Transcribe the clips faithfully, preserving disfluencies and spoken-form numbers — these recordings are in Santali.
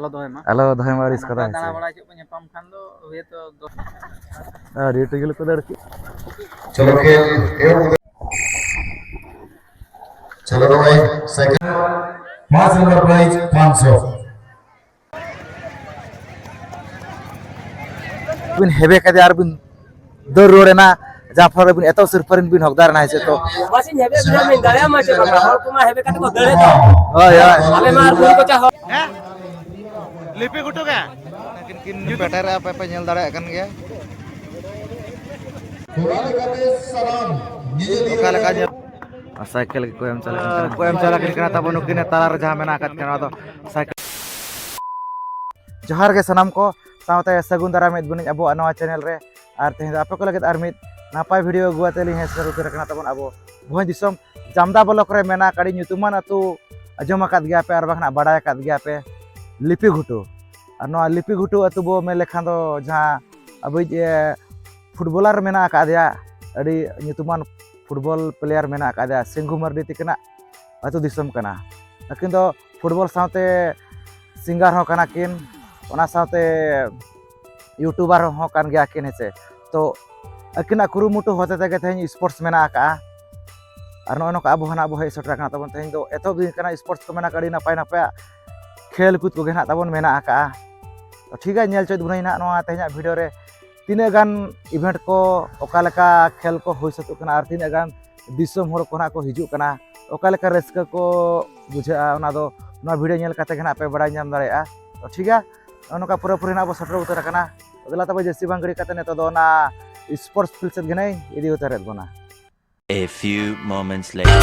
ᱟᱞᱚ ᱫᱚᱦᱚᱭ ᱢᱟ᱾ ᱟᱞᱚ ᱫᱚᱦᱚᱭ ᱢᱟ, ᱟᱹᱲᱤᱥ ᱠᱟᱫᱟᱭ ᱫᱟᱬᱟ ᱥᱮ᱾ ᱵᱟᱲᱟ ᱦᱚᱪᱚᱜ ᱠᱚ ᱧᱟᱯᱟᱢ ᱠᱷᱟᱱ ᱫᱚ ᱦᱩᱭ ᱛᱚ ᱫᱚ- ᱟᱹᱰᱤ ᱴᱷᱤᱠ ᱜᱮ ᱠᱚ ᱫᱟᱹᱲ ᱠᱮᱫ᱾ ᱪᱚᱞᱚ ᱠᱷᱮᱞ ᱮᱦᱚᱵ᱾ ᱪᱚᱞᱚ ᱵᱷᱟᱭ, second. First number prize ᱯᱟᱸᱪᱥᱚ. ᱵᱤᱱ ᱦᱮᱵᱮ ᱠᱟᱫᱮᱭᱟ ᱟᱨ ᱵᱤᱱ ᱫᱟᱹᱲ ᱨᱩᱣᱟᱹᱲ ᱮᱱᱟ, ᱡᱟᱦᱟᱸ ᱯᱷᱚᱞ ᱨᱮ ᱵᱤᱱ ᱮᱛᱚᱦᱚᱵ ᱥᱤᱨᱯᱟᱹ ᱨᱮᱱ ᱵᱤᱱ ᱦᱚᱠᱫᱟᱨ ᱮᱱᱟ, ᱦᱮᱸ ᱥᱮ? ᱛᱚ ᱢᱟᱥᱮᱧ ᱦᱮᱵᱮ ᱵᱤᱱᱟ ᱢᱮᱱ ᱫᱟᱲᱮᱭᱟᱜ ᱢᱟ ᱪᱮ ᱵᱟᱝᱟ? ᱦᱚᱲ ᱠᱚᱢᱟ ᱦᱮᱵᱮ ᱠᱟᱛᱮ ᱠᱚ ᱫᱟᱹᱲᱮᱫ ᱫᱚ᱾ ᱦᱳᱭ, ᱦᱳᱭ᱾ ᱟᱞᱮ ᱢᱟ ᱟᱨ ᱵᱩᱨᱩ ᱠᱚᱪᱟ ᱦᱚᱲ᱾ ᱦᱮᱸ? ᱞᱤᱯᱤ ᱜᱷᱩᱴᱩ ᱜᱮ? ᱩᱱᱠᱤᱱ ᱠᱤᱱ ᱯᱮᱴᱮᱨᱮᱜᱼᱟ, ᱟᱯᱮ ᱯᱮ ᱧᱮᱞ ᱫᱟᱲᱮᱭᱟᱜ ᱠᱟᱱ ᱜᱮᱭᱟ᱾ ᱚᱠᱟ ᱞᱮᱠᱟ ᱧᱮᱞ? ᱟᱨ ᱥᱟᱭᱠᱮᱞ ᱜᱮᱠᱚ ᱮᱢ ᱪᱟᱞᱟᱜ ᱠᱟᱱᱟ᱾ ᱠᱚ ᱮᱢ ᱪᱟᱞᱟᱜ ᱠᱟᱱᱟ ᱛᱟᱵᱚᱱ, ᱱᱩᱠᱤᱱ ᱛᱟᱞᱟ ᱨᱮ ᱡᱟᱦᱟᱸ ᱢᱮᱱᱟᱜ ᱟᱠᱟᱫ ᱠᱤᱱᱟ, ᱚᱱᱟ ᱫᱚ ᱥᱟᱭᱠᱮᱞ᱾ ᱡᱚᱦᱟᱨ ᱜᱮ ᱥᱟᱱᱟᱢ ᱠᱚ, ᱥᱟᱶᱛᱮ ᱥᱟᱹᱜᱩᱱ ᱫᱟᱨᱟᱢᱮᱫ ᱵᱚᱱᱟᱹᱧ ᱟᱵᱚᱣᱟᱜ ᱱᱚᱣᱟ ᱪᱮᱱᱮᱞ ᱨᱮ᱾ ᱟᱨ ᱛᱮᱦᱮᱧ ᱫᱚ ᱟᱯᱮ ᱠᱚ ᱞᱟᱹᱜᱤᱫ ᱟᱨ ᱢᱤᱫ ᱱᱟᱯᱟᱭ ᱵᱷᱤᱰᱤᱭᱳ ᱟᱹᱜᱩ ᱠᱟᱛᱮ ᱞᱤᱧ ᱦᱮᱡ ᱥᱮᱴᱮᱨ ᱩᱛᱟᱹᱨ ᱟᱠᱟᱱᱟ ᱛᱟᱵᱚᱱ ᱟᱵᱚ ᱵᱷᱚᱸᱡᱽ ᱫᱤᱥᱚᱢ ᱡᱟᱢᱫᱟ ᱵᱞᱚᱠ ᱨᱮ ᱢᱮᱱᱟᱜ ᱟᱹᱰᱤ ᱧᱩᱛᱩᱢᱟᱱ ᱟᱹᱛᱩ, ᱟᱸᱡᱚᱢ ᱟᱠᱟᱫ ᱜᱮᱭᱟ ᱯᱮ ᱟᱨ ᱵᱟᱝᱠᱷᱟᱱ ᱵᱟᱰᱟᱭ ᱟᱠᱟᱫ ᱜᱮᱭᱟ ᱯᱮ, ᱞᱤᱯᱤ ᱜᱷᱩᱴᱩ᱾ ᱟᱨ ᱱᱚᱣᱟ ᱞᱤᱯᱤ ᱜᱷᱩᱴᱩ ᱟᱹᱛᱩ ᱵᱚ ᱢᱮᱱ ᱞᱮᱠᱷᱟᱱ ᱫᱚ ᱡᱟᱦᱟᱸ ᱟᱵᱚᱭᱤᱡ, ᱮ, ᱯᱷᱩᱴᱵᱚᱞᱟᱨ ᱢᱮᱱᱟᱜ ᱟᱠᱟᱫᱮᱭᱟ, ᱟᱹᱰᱤ ᱧᱩᱛᱩᱢᱟᱱ ᱯᱷᱩᱴᱵᱚᱞ ᱯᱞᱮᱭᱟᱨ ᱢᱮᱱᱟᱜ ᱟᱠᱟᱫᱮᱭᱟ ᱥᱤᱝᱜᱩ ᱢᱟᱨᱰᱤ ᱛᱤᱠᱤᱱᱟᱜ ᱟᱹᱛᱩ ᱫᱤᱥᱚᱢ ᱠᱟᱱᱟ᱾ ᱟᱹᱠᱤᱱ ᱫᱚ ᱯᱷᱩᱴᱵᱚᱞ ᱥᱟᱶᱛᱮ ᱥᱤᱝᱜᱟᱨ ᱦᱚᱸ ᱠᱟᱱᱟ ᱠᱤᱱ, ᱚᱱᱟ ᱥᱟᱶᱛᱮ ᱤᱭᱩᱴᱩᱵᱟᱨ ᱦᱚᱸ ᱠᱟᱱ ᱜᱮᱭᱟ ᱠᱤᱱ, ᱦᱮᱸ ᱥᱮ᱾ ᱛᱚ ᱟᱹᱠᱤᱱᱟᱜ ᱠᱩᱨᱩᱢᱩᱴᱩ ᱦᱚᱛᱮ ᱛᱮᱜᱮ ᱛᱮᱦᱮᱧ ᱥᱯᱳᱨᱴᱥ ᱢᱮᱱᱟᱜ ᱟᱠᱟᱫᱼᱟ᱾ ᱟᱨ ᱱᱚᱜᱼᱚᱭ ᱱᱚᱝᱠᱟ ᱟᱵᱚ ᱦᱚᱸ ᱱᱟᱜ ᱵᱚ ᱦᱮᱡ ᱥᱮᱴᱮᱨ ᱟᱠᱟᱱᱟ ᱛᱟᱵᱚᱱ᱾ ᱛᱮᱦᱮᱧ ᱫᱚ ᱮᱛᱚᱦᱚᱵ ᱫᱤᱱ ᱠᱟᱱᱟ, ᱥᱯᱳᱨᱴᱥ ᱠᱚ ᱢᱮᱱᱟᱜ ᱟᱠᱟᱫᱼᱟ, ᱟᱹᱰᱤ ᱱᱟᱯᱟᱭ ᱱᱟᱯᱟᱭᱟᱜ ᱠᱷᱮᱞ ᱠᱩᱫ ᱠᱚᱜᱮ ᱱᱟᱜ ᱛᱟᱵᱚᱱ ᱢᱮᱱᱟᱜ ᱟᱠᱟᱫᱼᱟ᱾ ᱛᱚ ᱴᱷᱤᱠ ᱜᱮᱭᱟ, ᱧᱮᱞ ᱦᱚᱪᱚᱭᱮᱫ ᱵᱚᱱᱟᱹᱧ ᱱᱟᱜ ᱱᱚᱣᱟ ᱛᱮᱦᱮᱧᱟᱜ ᱵᱷᱤᱰᱤᱭᱳ ᱨᱮ ᱛᱤᱱᱟᱹᱜ ᱜᱟᱱ ᱤᱵᱷᱮᱱᱴ ᱠᱚ, ᱚᱠᱟ ᱞᱮᱠᱟ ᱠᱷᱮᱞ ᱠᱚ ᱦᱩᱭ ᱥᱟᱹᱛᱚᱜ ᱠᱟᱱᱟ ᱟᱨ ᱛᱤᱱᱟᱹᱜ ᱜᱟᱱ ᱫᱤᱥᱚᱢ ᱦᱚᱲ ᱠᱚ ᱱᱟᱜ ᱠᱚ ᱦᱤᱡᱩᱜ ᱠᱟᱱᱟ, ᱚᱠᱟ ᱞᱮᱠᱟ ᱨᱟᱹᱥᱠᱟᱹ ᱠᱚ ᱵᱩᱡᱷᱟᱹᱜᱼᱟ, ᱚᱱᱟ ᱫᱚ ᱱᱚᱣᱟ ᱵᱷᱤᱰᱤᱭᱳ ᱧᱮᱞ ᱠᱟᱛᱮ ᱜᱮ ᱱᱟᱜ ᱯᱮ ᱵᱟᱲᱟᱭ ᱧᱟᱢ ᱫᱟᱲᱮᱭᱟᱜᱼᱟ᱾ ᱛᱚ ᱴᱷᱤᱠ ᱜᱮᱭᱟ, ᱱᱚᱜᱼᱚ ᱱᱚᱝᱠᱟ ᱯᱩᱨᱟᱹᱯᱩᱨᱤ ᱱᱟᱜ ᱵᱚ ᱥᱮᱴᱮᱨ ᱩᱛᱟᱹᱨ ᱟᱠᱟᱱᱟ᱾ ᱫᱮᱞᱟ ᱛᱚᱵᱮ ᱡᱟᱹᱥᱛᱤ ᱵᱟᱝ ᱜᱷᱟᱹᱲᱤ ᱠᱟᱛᱮ ᱱᱤᱛᱚᱜ ᱫᱚ ᱚᱱᱟ ᱥᱯᱳᱨᱴᱥ ᱯᱷᱤᱞᱰ ᱥᱮᱫ ᱜᱮ ᱱᱟᱜ ᱤᱧ ᱤᱫᱤ ᱩᱛᱟᱹᱨᱮᱫ ᱵᱚᱱᱟ᱾ A few moments later.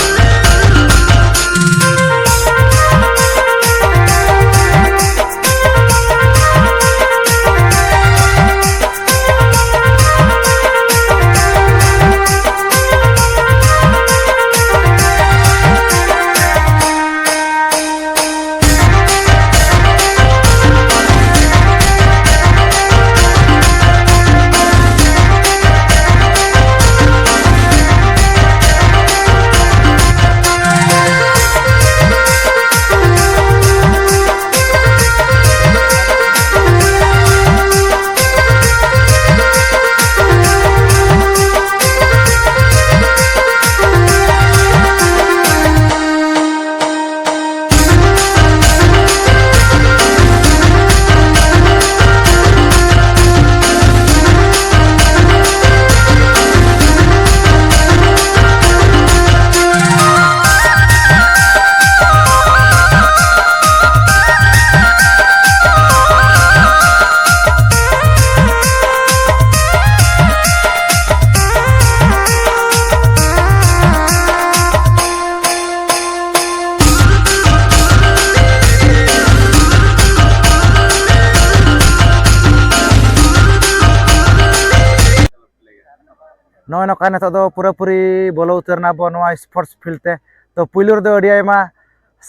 ᱱᱚᱝᱠᱟ ᱱᱤᱛᱚᱜ ᱫᱚ ᱯᱩᱨᱟᱹᱯᱩᱨᱤ ᱵᱚᱞᱚ ᱩᱛᱟᱹᱨ ᱮᱱᱟ ᱵᱚᱱ ᱱᱚᱣᱟ sports field ᱛᱮ᱾ ᱛᱚ ᱯᱩᱭᱞᱩ ᱨᱮᱫᱚ ᱟᱹᱰᱤ ᱟᱭᱢᱟ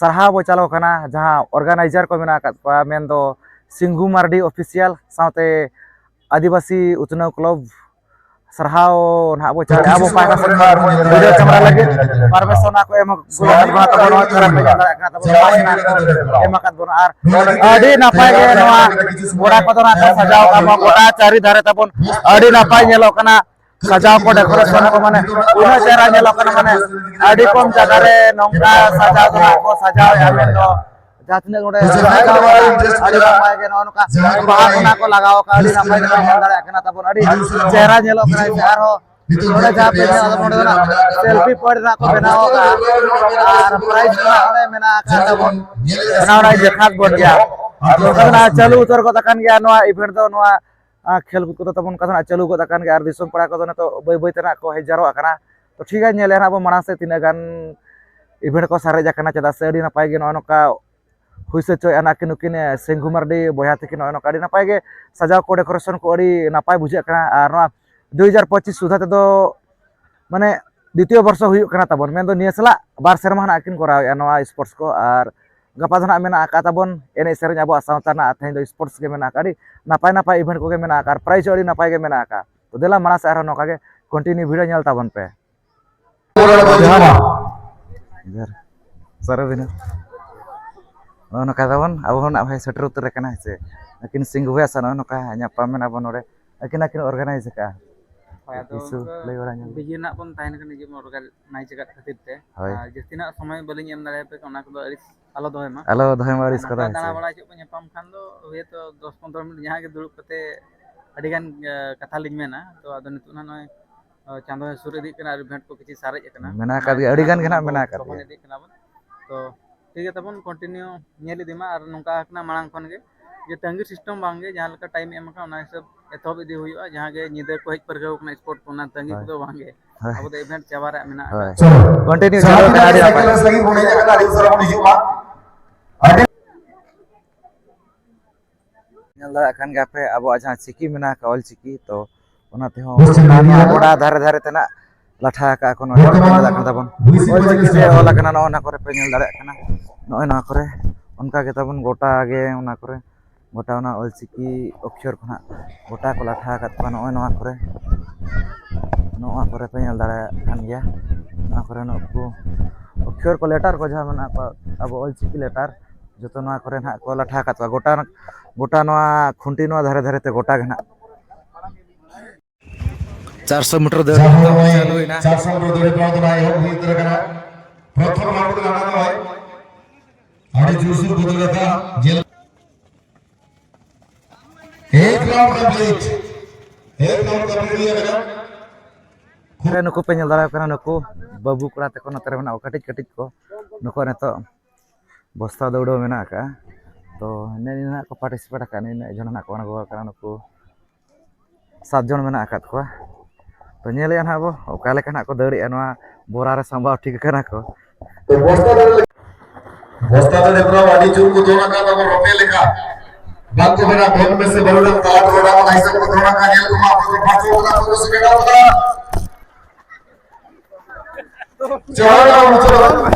ᱥᱟᱨᱦᱟᱣ ᱵᱚ ᱪᱟᱞ ᱟᱠᱚ ᱠᱟᱱᱟ ᱡᱟᱦᱟᱸ organizer ᱠᱚ ᱢᱮᱱᱟᱜ ᱟᱠᱟᱫ ᱠᱚᱣᱟ, ᱢᱮᱱᱫᱚ ᱥᱤᱝᱜᱩ ᱢᱟᱨᱰᱤ official ᱥᱟᱶᱛᱮ ᱟᱹᱫᱤᱵᱟᱹᱥᱤ ᱩᱛᱱᱟᱹᱣ club᱾ ᱥᱟᱨᱦᱟᱣ ᱱᱟᱦᱟᱜ ᱵᱚ ᱪᱟᱞ ᱟᱵᱚ ᱯᱟᱦᱴᱟ ᱥᱮᱫ ᱠᱷᱚᱱ video camera ᱞᱟᱹᱜᱤᱫ permission ᱠᱚ ᱮᱢ ᱟᱠᱟᱫ ᱵᱚᱱᱟ, ᱛᱟᱵᱚᱱ ᱮᱢ ᱟᱠᱟᱫ ᱵᱚᱱᱟ᱾ ᱟᱨ ᱟᱹᱰᱤ ᱱᱟᱯᱟᱭ ᱜᱮ ᱱᱚᱣᱟ ᱜᱚᱰᱟ ᱠᱚᱫᱚ ᱱᱟᱦᱟᱜ ᱠᱚ ᱥᱟᱡᱟᱣ ᱟᱠᱟᱫ ᱵᱚᱱᱟ, ᱜᱚᱰᱟ ᱪᱟᱹᱨᱤ ᱫᱷᱟᱨᱮ ᱛᱟᱵᱚᱱ ᱟᱹᱰᱤ ᱱᱟᱯᱟᱭ ᱧᱮᱞᱚᱜ ᱠᱟᱱᱟ᱾ ᱥᱟᱡᱟᱣ ᱠᱚ decoration ᱠᱚ ᱢᱟᱱᱮ ᱩᱱᱟᱹᱜ ᱪᱮᱦᱨᱟ ᱧᱮᱞᱚᱜ ᱠᱟᱱᱟ, ᱢᱟᱱᱮ ᱟᱹᱰᱤ ᱠᱚᱢ ᱡᱟᱭᱜᱟ ᱨᱮ ᱱᱚᱝᱠᱟ ᱥᱟᱡᱟᱣ ᱫᱚ ᱱᱟᱦᱟᱜ ᱠᱚ ᱥᱟᱡᱟᱣᱮᱫᱼᱟ ᱢᱮᱱᱫᱚ ᱡᱟᱦᱟᱸ ᱛᱤᱱᱟᱹᱜ ᱱᱚᱰᱮ ᱥᱟᱡᱟᱣ ᱠᱟᱱᱟ, ᱟᱹᱰᱤ ᱱᱟᱯᱟᱭ ᱜᱮ ᱱᱚᱜᱼᱚ ᱱᱚᱝᱠᱟ ᱵᱟᱦᱟ ᱠᱚ ᱱᱟᱦᱟᱜ ᱠᱚ ᱞᱟᱜᱟᱣ ᱟᱠᱟᱫᱼᱟ, ᱟᱹᱰᱤ ᱱᱟᱯᱟᱭ ᱜᱮ ᱧᱮᱞ ᱫᱟᱲᱮᱭᱟᱜ ᱠᱟᱱᱟ ᱛᱟᱵᱚᱱ, ᱟᱹᱰᱤ ᱪᱮᱦᱨᱟ ᱧᱮᱞᱚᱜ ᱠᱟᱱᱟ᱾ ᱥᱮ ᱟᱨᱦᱚᱸ ᱱᱚᱰᱮ ᱡᱟᱦᱟᱸ ᱯᱮ ᱧᱮᱞ ᱱᱚᱰᱮ ᱫᱚ ᱱᱟᱦᱟᱜ selfie point ᱱᱟᱦᱟᱜ ᱠᱚ ᱵᱮᱱᱟᱣ ᱟᱠᱟᱫᱼᱟ ᱟᱨ prize ᱠᱚ ᱱᱟᱦᱟᱜ ᱚᱸᱰᱮ ᱢᱮᱱᱟᱜ ᱟᱠᱟᱫ ᱛᱟᱵᱚᱱ, ᱚᱱᱟ ᱚᱸᱰᱮ ᱫᱮᱠᱷᱟᱣ ᱵᱚᱱ ᱜᱮᱭᱟ᱾ ᱟᱨ ᱱᱚᱝᱠᱟ ᱫᱚ ᱱᱟᱦᱟᱜ ᱪᱟᱹᱞᱩ ᱩᱛᱟᱹᱨ ᱜᱚᱫ ᱟᱠᱟᱱ ᱜᱮᱭᱟ ᱱᱚᱣᱟ event ᱫᱚ, ᱱᱚᱣᱟ ᱟᱨ ᱠᱷᱮᱞ ᱠᱚᱫᱚ ᱛᱟᱵᱚᱱ ᱚᱱᱠᱟ ᱫᱚ ᱱᱟᱜ ᱪᱟᱹᱞᱩ ᱜᱚᱫ ᱟᱠᱟᱱ ᱜᱮᱭᱟ ᱟᱨ ᱫᱤᱥᱚᱢ ᱯᱟᱲᱟ ᱠᱚᱫᱚ ᱱᱤᱛᱚᱜ ᱵᱟᱹᱭ ᱵᱟᱹᱭ ᱛᱮ ᱱᱟᱜ ᱠᱚ ᱦᱮᱡ ᱡᱟᱨᱚᱜ ᱠᱟᱱᱟ᱾ ᱛᱚ ᱴᱷᱤᱠ ᱜᱮᱭᱟ, ᱧᱮᱞᱮᱫᱼᱟ ᱱᱟᱜ ᱵᱚᱱ ᱢᱟᱲᱟᱝ ᱥᱮᱫ ᱛᱤᱱᱟᱹᱜ ᱜᱟᱱ event ᱠᱚ ᱥᱟᱨᱮᱡ ᱟᱠᱟᱱᱟ, ᱪᱮᱫᱟᱜ ᱥᱮ ᱟᱹᱰᱤ ᱱᱟᱯᱟᱭ ᱜᱮ ᱱᱚᱜᱼᱚᱭ ᱱᱚᱝᱠᱟ ᱦᱩᱭ ᱥᱟᱹᱛ ᱦᱚᱪᱚᱭᱮᱫᱼᱟ ᱱᱟᱜ ᱠᱤᱱ ᱱᱩᱠᱤᱱ ᱥᱤᱝᱜᱩ ᱢᱟᱨᱰᱤ ᱵᱚᱭᱦᱟ ᱛᱟᱹᱠᱤᱱ ᱱᱚᱜᱼᱚᱭ ᱱᱚᱝᱠᱟ ᱟᱹᱰᱤ ᱱᱟᱯᱟᱭ ᱜᱮ ᱥᱟᱡᱟᱣ ᱠᱚ decoration ᱠᱚ ᱟᱹᱰᱤ ᱱᱟᱯᱟᱭ ᱵᱩᱡᱷᱟᱹᱜ ᱠᱟᱱᱟ᱾ ᱟᱨ ᱱᱚᱣᱟ ᱫᱩ ᱦᱟᱡᱟᱨ ᱯᱚᱸᱪᱤᱥ ᱥᱩᱫᱷᱟ ᱛᱮᱫᱚ ᱢᱟᱱᱮ ᱫᱤᱛᱤᱭᱚ ᱵᱚᱨᱥᱚ ᱦᱩᱭᱩᱜ ᱠᱟᱱᱟ ᱛᱟᱵᱚᱱ, ᱢᱮᱱᱫᱚ ᱱᱤᱭᱟᱹ ᱥᱟᱞᱟᱜ ᱵᱟᱨ ᱥᱮᱨᱢᱟ ᱱᱟᱜ ᱠᱤᱱ ᱠᱚᱨᱟᱣᱮᱫᱼᱟ ᱱᱚᱣᱟ sports ᱠᱚ᱾ ᱟᱨ ᱜᱟᱯᱟ ᱫᱚ ᱱᱟᱜ ᱢᱮᱱᱟᱜ ᱟᱠᱟᱫ ᱛᱟᱵᱚᱱ ᱮᱱᱮᱡ ᱥᱮᱨᱮᱧ ᱟᱵᱚᱣᱟᱜ ᱥᱟᱶᱛᱟ ᱨᱮᱱᱟᱜ, ᱟᱨ ᱛᱮᱦᱮᱧ ᱫᱚ sports ᱜᱮ ᱢᱮᱱᱟᱜ ᱟᱠᱟᱫ, ᱟᱹᱰᱤ ᱱᱟᱯᱟᱭ ᱱᱟᱯᱟᱭ event ᱠᱚᱜᱮ ᱢᱮᱱᱟᱜ ᱟᱠᱟᱫ, prize ᱦᱚᱸ ᱟᱹᱰᱤ ᱱᱟᱯᱟᱭ ᱜᱮ ᱢᱮᱱᱟᱜ ᱟᱠᱟᱫ᱾ ᱛᱚ ᱫᱮᱞᱟ ᱢᱟᱲᱟᱝ ᱥᱮᱫ ᱟᱨᱦᱚᱸ ᱱᱚᱝᱠᱟ ᱜᱮ continue video ᱧᱮᱞ ᱛᱟᱵᱚᱱ ᱯᱮ᱾ ᱡᱚᱦᱟᱨ᱾ ᱡᱚᱦᱟᱨ᱾ ᱥᱟᱨ ᱟᱹᱵᱤᱱ ᱦᱚᱸ᱾ ᱱᱚᱜᱼᱚ ᱱᱚᱝᱠᱟ ᱛᱟᱵᱚᱱ ᱟᱵᱚ ᱦᱚᱸ ᱱᱟᱜ ᱵᱷᱟᱭ ᱥᱮᱴᱮᱨ ᱩᱛᱟᱹᱨ ᱟᱠᱟᱱᱟ, ᱦᱮᱸ ᱥᱮ᱾ ᱟᱹᱠᱤᱱ ᱥᱤᱝᱜᱩ ᱵᱷᱟᱭ ᱥᱟᱶ ᱱᱚᱜᱼᱚ ᱱᱚᱝᱠᱟ ᱧᱟᱯᱟᱢ ᱮᱱᱟ ᱵᱚᱱ ᱱᱚᱰᱮ᱾ ᱟᱹᱠᱤᱱ ᱟᱹᱠᱤᱱ organize ᱟᱠᱟᱫᱼᱟ᱾ ᱦᱳᱭ, ᱟᱫᱚ ᱠᱤᱪᱷᱩ ᱚᱱᱠᱟ ᱞᱟᱹᱭ ᱵᱟᱲᱟ ᱧᱚᱜ ᱵᱤᱡᱤ ᱨᱮᱱᱟᱜ ᱵᱚᱱ ᱛᱟᱦᱮᱱ ᱠᱟᱱᱟ ᱡᱮᱢᱚᱱ organize ᱟᱠᱟᱫ ᱠᱷᱟᱹᱛᱤᱨ ᱛᱮ᱾ ᱦᱳᱭ᱾ ᱟᱨ ᱡᱟᱹᱥᱛᱤ ᱱᱟᱜ ᱥᱚᱢᱚᱭ ᱵᱟᱹᱞᱤᱧ ᱮᱢ ᱫᱟᱲᱮᱭᱟᱯᱮ ᱠᱟᱱᱟ, ᱚᱱᱟ ᱠᱚᱫᱚ ᱟᱹᱲᱤᱥ ᱟᱞᱚ ᱫᱚᱦᱚᱭ ᱢᱟ᱾ ᱟᱞᱚ ᱫᱚᱦᱚᱭ ᱢᱟ ᱟᱹᱲᱤᱥ ᱱᱚᱝᱠᱟ ᱠᱚᱫᱚ, ᱦᱮᱸ ᱫᱟᱬᱟ ᱥᱮ᱾ ᱵᱟᱲᱟ ᱦᱤᱡᱩᱜ ᱠᱚ ᱧᱟᱯᱟᱢ ᱠᱷᱟᱱ ᱫᱚ ᱦᱳᱭᱛᱳ ᱫᱚᱥ ᱯᱚᱱᱨᱚ ᱢᱤᱱᱤᱴ ᱡᱟᱦᱟᱸ ᱜᱮ ᱫᱩᱲᱩᱵ ᱠᱟᱛᱮ ᱟᱹᱰᱤ ᱜᱟᱱ, ᱮ, ᱠᱟᱛᱷᱟ ᱞᱤᱧ ᱢᱮᱱᱟ᱾ ᱛᱚ ᱟᱫᱚ ᱱᱤᱛᱚᱜ ᱱᱟᱜ ᱱᱚᱜᱼᱚᱭ, ᱮ, ᱪᱟᱸᱫᱚ ᱦᱚᱸᱭ ᱥᱩᱨ ᱤᱫᱤᱜ ᱠᱟᱱᱟ ᱟᱨ event ᱠᱚ ᱠᱤᱪᱷᱩ ᱥᱟᱨᱮᱡ ᱟᱠᱟᱱᱟ᱾ ᱢᱮᱱᱟᱜ ᱟᱠᱟᱫ ᱜᱮᱭᱟ, ᱟᱹᱰᱤ ᱜᱟᱱ ᱜᱮ ᱱᱟᱜ ᱢᱮᱱᱟᱜ ᱟᱠᱟᱫ ᱜᱮᱭᱟ᱾ ᱤᱫᱤᱜ ᱠᱟᱱᱟ ᱵᱚᱱ᱾ ᱛᱚ ᱴᱷᱤᱠ ᱜᱮᱭᱟ, ᱛᱟᱵᱚᱱ continue ᱧᱮᱞ ᱤᱫᱤ ᱢᱟ᱾ ᱟᱨ ᱱᱚᱝᱠᱟ ᱠᱟᱱᱟ ᱢᱟᱲᱟᱝ ᱠᱷᱚᱱ ᱜᱮ ᱡᱮ ᱛᱟᱺᱜᱤ system ᱵᱟᱝ ᱜᱮ, ᱡᱟᱦᱟᱸ ᱞᱮᱠᱟ time ᱮᱢ ᱟᱠᱟᱱᱟ ᱚᱱᱟ ᱦᱤᱥᱟᱹᱵ ᱮᱛᱚᱦᱚᱵ ᱤᱫᱤ ᱦᱩᱭᱩᱜᱼᱟ᱾ ᱡᱟᱦᱟᱸ ᱜᱮ ᱧᱤᱫᱟᱹ ᱠᱚ ᱦᱮᱡ ᱯᱟᱹᱨᱠᱟᱹᱣ ᱠᱟᱱᱟ sport ᱠᱚ, ᱚᱱᱟ ᱛᱟᱺᱜᱤ ᱦᱳᱭ᱾ ᱠᱚᱫᱚ ᱵᱟᱝ ᱜᱮ᱾ ᱦᱳᱭ᱾ ᱟᱵᱚ ᱫᱚ event ᱪᱟᱵᱟ ᱨᱮᱭᱟᱜ ᱢᱮᱱᱟᱜᱼᱟ᱾ ᱦᱳᱭ᱾ continue ᱪᱟᱞᱟᱣ ᱠᱟᱱᱟ, ᱟᱹᱰᱤ ᱱᱟᱯᱟᱭ᱾ ᱞᱟᱹᱜᱤᱫ ᱵᱚᱱ ᱦᱮᱡ ᱟᱠᱟᱱᱟ, ᱟᱹᱰᱤ ᱩᱥᱟᱹᱨᱟ ᱵᱚᱱ ᱦᱤᱡᱩᱜ ᱢᱟ᱾ ᱟᱹᱰᱤ ᱧᱮᱞ ᱫᱟᱲᱮᱭᱟᱜ ᱠᱟᱱ ᱜᱮᱭᱟ ᱯᱮ ᱟᱵᱚᱣᱟᱜ ᱡᱟᱦᱟᱸ ᱪᱤᱠᱤ ᱢᱮᱱᱟᱜ ᱟᱠᱟᱫ, ᱚᱞ ᱪᱤᱠᱤ, ᱛᱚ ᱚᱱᱟ ᱛᱮᱦᱚᱸ ᱜᱚᱰᱟ ᱫᱷᱟᱨᱮ ᱫᱷᱟᱨᱮ ᱛᱮᱱᱟᱜ ᱞᱟᱴᱷᱟ ᱟᱠᱟᱫ ᱠᱚ ᱱᱚᱰᱮ ᱯᱮ ᱧᱮᱞ ᱫᱟᱲᱮᱭᱟᱜ ᱠᱟᱱ ᱛᱟᱵᱚᱱ᱾ ᱚᱞᱪᱤᱠᱤ ᱛᱮ ᱚᱞ ᱟᱠᱟᱱᱟ ᱱᱚᱜᱼᱚ ᱱᱚᱣᱟ ᱠᱚᱨᱮ ᱯᱮ ᱧᱮᱞ ᱫᱟᱲᱮᱭᱟᱜ ᱠᱟᱱᱟ᱾ ᱱᱚᱜᱼᱚᱭ ᱱᱚᱣᱟ ᱠᱚᱨᱮ ᱚᱱᱠᱟ ᱜᱮ ᱛᱟᱵᱚᱱ ᱜᱚᱴᱟ ᱜᱮ ᱚᱱᱟ ᱠᱚᱨᱮ ᱜᱚᱴᱟ ᱚᱱᱟ ᱚᱞᱪᱤᱠᱤ ᱚᱠᱠᱷᱚᱨ ᱠᱚ ᱱᱟᱦᱟᱜ ᱜᱚᱴᱟ ᱠᱚ ᱞᱟᱴᱷᱟ ᱟᱠᱟᱫ ᱠᱚᱣᱟ᱾ ᱱᱚᱜᱼᱚᱭ ᱱᱚᱣᱟ ᱠᱚᱨᱮ, ᱱᱚᱣᱟ ᱠᱚᱨᱮ ᱯᱮ ᱧᱮᱞ ᱫᱟᱲᱮᱭᱟᱜ ᱠᱟᱱ ᱜᱮᱭᱟ᱾ ᱱᱚᱣᱟ ᱠᱚᱨᱮ ᱱᱩᱠᱩ ᱚᱠᱠᱷᱚᱨ ᱠᱚ, ᱞᱮᱴᱟᱨ ᱠᱚ ᱡᱟᱦᱟᱸ ᱢᱮᱱᱟᱜ ᱠᱚᱣᱟ, ᱟᱵᱚ ᱚᱞᱪᱤᱠᱤ ᱞᱮᱴᱟᱨ, ᱡᱚᱛᱚ ᱱᱚᱣᱟ ᱠᱚᱨᱮ ᱱᱟᱦᱟᱜ ᱠᱚ ᱞᱟᱴᱷᱟ ᱟᱠᱟᱫ ᱠᱚᱣᱟ᱾ ᱜᱚᱴᱟ, ᱜᱚᱴᱟ ᱱᱚᱣᱟ ᱠᱷᱩᱱᱴᱤ ᱱᱚᱣᱟ ᱫᱷᱟᱨᱮ ᱫᱷᱟᱨᱮ ᱛᱮ ᱜᱚᱴᱟ ᱜᱮ ᱱᱟᱦᱟᱜ᱾ ᱪᱟᱨᱥᱚ ᱢᱤᱴᱟᱨ ᱫᱟᱹᱲ ᱡᱟᱦᱟᱸ ᱱᱤᱛᱚᱜ ᱱᱚᱜᱼᱚᱭ ᱪᱟᱹᱞᱩᱭᱮᱱᱟ᱾ ᱪᱟᱨᱥᱚ ᱢᱤᱴᱟᱨ ᱫᱟᱹᱲ ᱦᱮᱯᱨᱟᱣ ᱫᱚ ᱱᱟᱦᱟᱜ ᱮᱦᱚᱵ ᱦᱩᱭ ᱩᱛᱟᱹᱨ ᱟᱠᱟᱱᱟ᱾ ᱯᱨᱚᱛᱷᱚᱢ ᱨᱟᱣᱩᱱᱰ ᱨᱮ ᱱᱟᱦᱟᱜ ᱱᱚᱜᱼᱚᱭ ᱟᱹᱰᱤ ᱡᱳᱨᱥᱳᱨ ᱵᱚᱫᱚᱞ ᱟᱠᱟᱱᱟ᱾ ᱧᱮᱞ ᱮᱠ ᱨᱟᱣᱩᱱᱰ ᱠᱚᱢᱯᱞᱤᱴ᱾ ᱮᱠ ᱨᱟᱣᱩᱱᱰ ᱠᱚᱢᱯᱞᱤᱴ ᱦᱩᱭ ᱟᱠᱟᱱᱟ᱾ ᱨᱮ ᱱᱩᱠᱩ ᱯᱮ ᱧᱮᱞ ᱫᱟᱲᱮᱭᱟᱠᱚ ᱠᱟᱱᱟ, ᱱᱩᱠᱩ ᱵᱟᱹᱵᱩ ᱠᱚᱲᱟ ᱛᱟᱠᱚ ᱱᱚᱛᱮ ᱨᱮ ᱢᱮᱱᱟᱜ ᱠᱚᱣᱟ, ᱠᱟᱹᱴᱤᱡ ᱠᱟᱹᱴᱤᱡ ᱠᱚ᱾ ᱱᱩᱠᱩᱣᱟᱜ ᱱᱤᱛᱚᱜ ᱵᱚᱥᱛᱟ ᱫᱟᱹᱣᱲᱟᱹ ᱢᱮᱱᱟᱜ ᱟᱠᱟᱫᱼᱟ᱾ ᱛᱚ ᱱᱤᱱᱟᱹᱜ ᱱᱤᱱᱟᱹᱜ ᱠᱚ ᱯᱟᱨᱴᱤᱥᱤᱯᱮᱴ ᱟᱠᱟᱫᱼᱟ, ᱱᱤᱱᱟᱹᱜ ᱡᱚᱱ ᱱᱟᱦᱟᱜ ᱠᱚ ᱟᱬᱜᱚ ᱟᱠᱟᱱᱟ᱾ ᱱᱩᱠᱩ ᱥᱟᱛ ᱡᱚᱱ ᱢᱮᱱᱟᱜ ᱟᱠᱟᱫ ᱠᱚᱣᱟ᱾ ᱛᱚ ᱧᱮᱞᱮᱜᱼᱟ ᱱᱟᱦᱟᱜ ᱵᱚ ᱚᱠᱟ ᱞᱮᱠᱟ ᱱᱟᱦᱟᱜ ᱠᱚ ᱫᱟᱹᱲᱮᱜᱼᱟ, ᱱᱚᱣᱟ ᱵᱚᱨᱟ ᱨᱮ ᱥᱟᱢᱵᱟᱣ ᱴᱷᱤᱠ ᱟᱠᱟᱱᱟ ᱠᱚ᱾ ᱵᱚᱥᱛᱟ ᱫᱟᱹᱲ, ᱵᱚᱥᱛᱟ ᱫᱟᱹᱲ ᱦᱮᱯᱨᱟᱣ ᱟᱹᱰᱤ ᱡᱳᱨ ᱠᱚ ᱫᱚᱱ ᱟᱠᱟᱫ ᱛᱟᱵᱚᱱ ᱨᱚᱴᱮ ᱞᱮᱠᱟ᱾ ᱵᱟᱝ ᱠᱚ ᱢᱮᱱᱟ ᱫᱚᱱ ᱢᱮᱥᱮ ᱵᱟᱹᱨᱩᱰᱟᱝ, ᱛᱟᱞᱟ ᱨᱚᱰᱟ ᱚᱱᱟ ᱦᱤᱥᱟᱹᱵ ᱠᱚ ᱫᱚᱱ ᱟᱠᱟᱫ᱾ ᱧᱮᱞ ᱠᱚᱢᱟ ᱚᱠᱚᱭ ᱠᱚ ᱯᱷᱟᱥᱴ ᱠᱟᱱᱟ, ᱚᱠᱚᱭ ᱠᱚ ᱥᱮᱠᱮᱱᱰ ᱠᱟᱱᱟ᱾ ᱪᱟᱵᱟ ᱠᱟᱱᱟ, ᱪᱟᱵᱟ ᱠᱟᱱᱟ᱾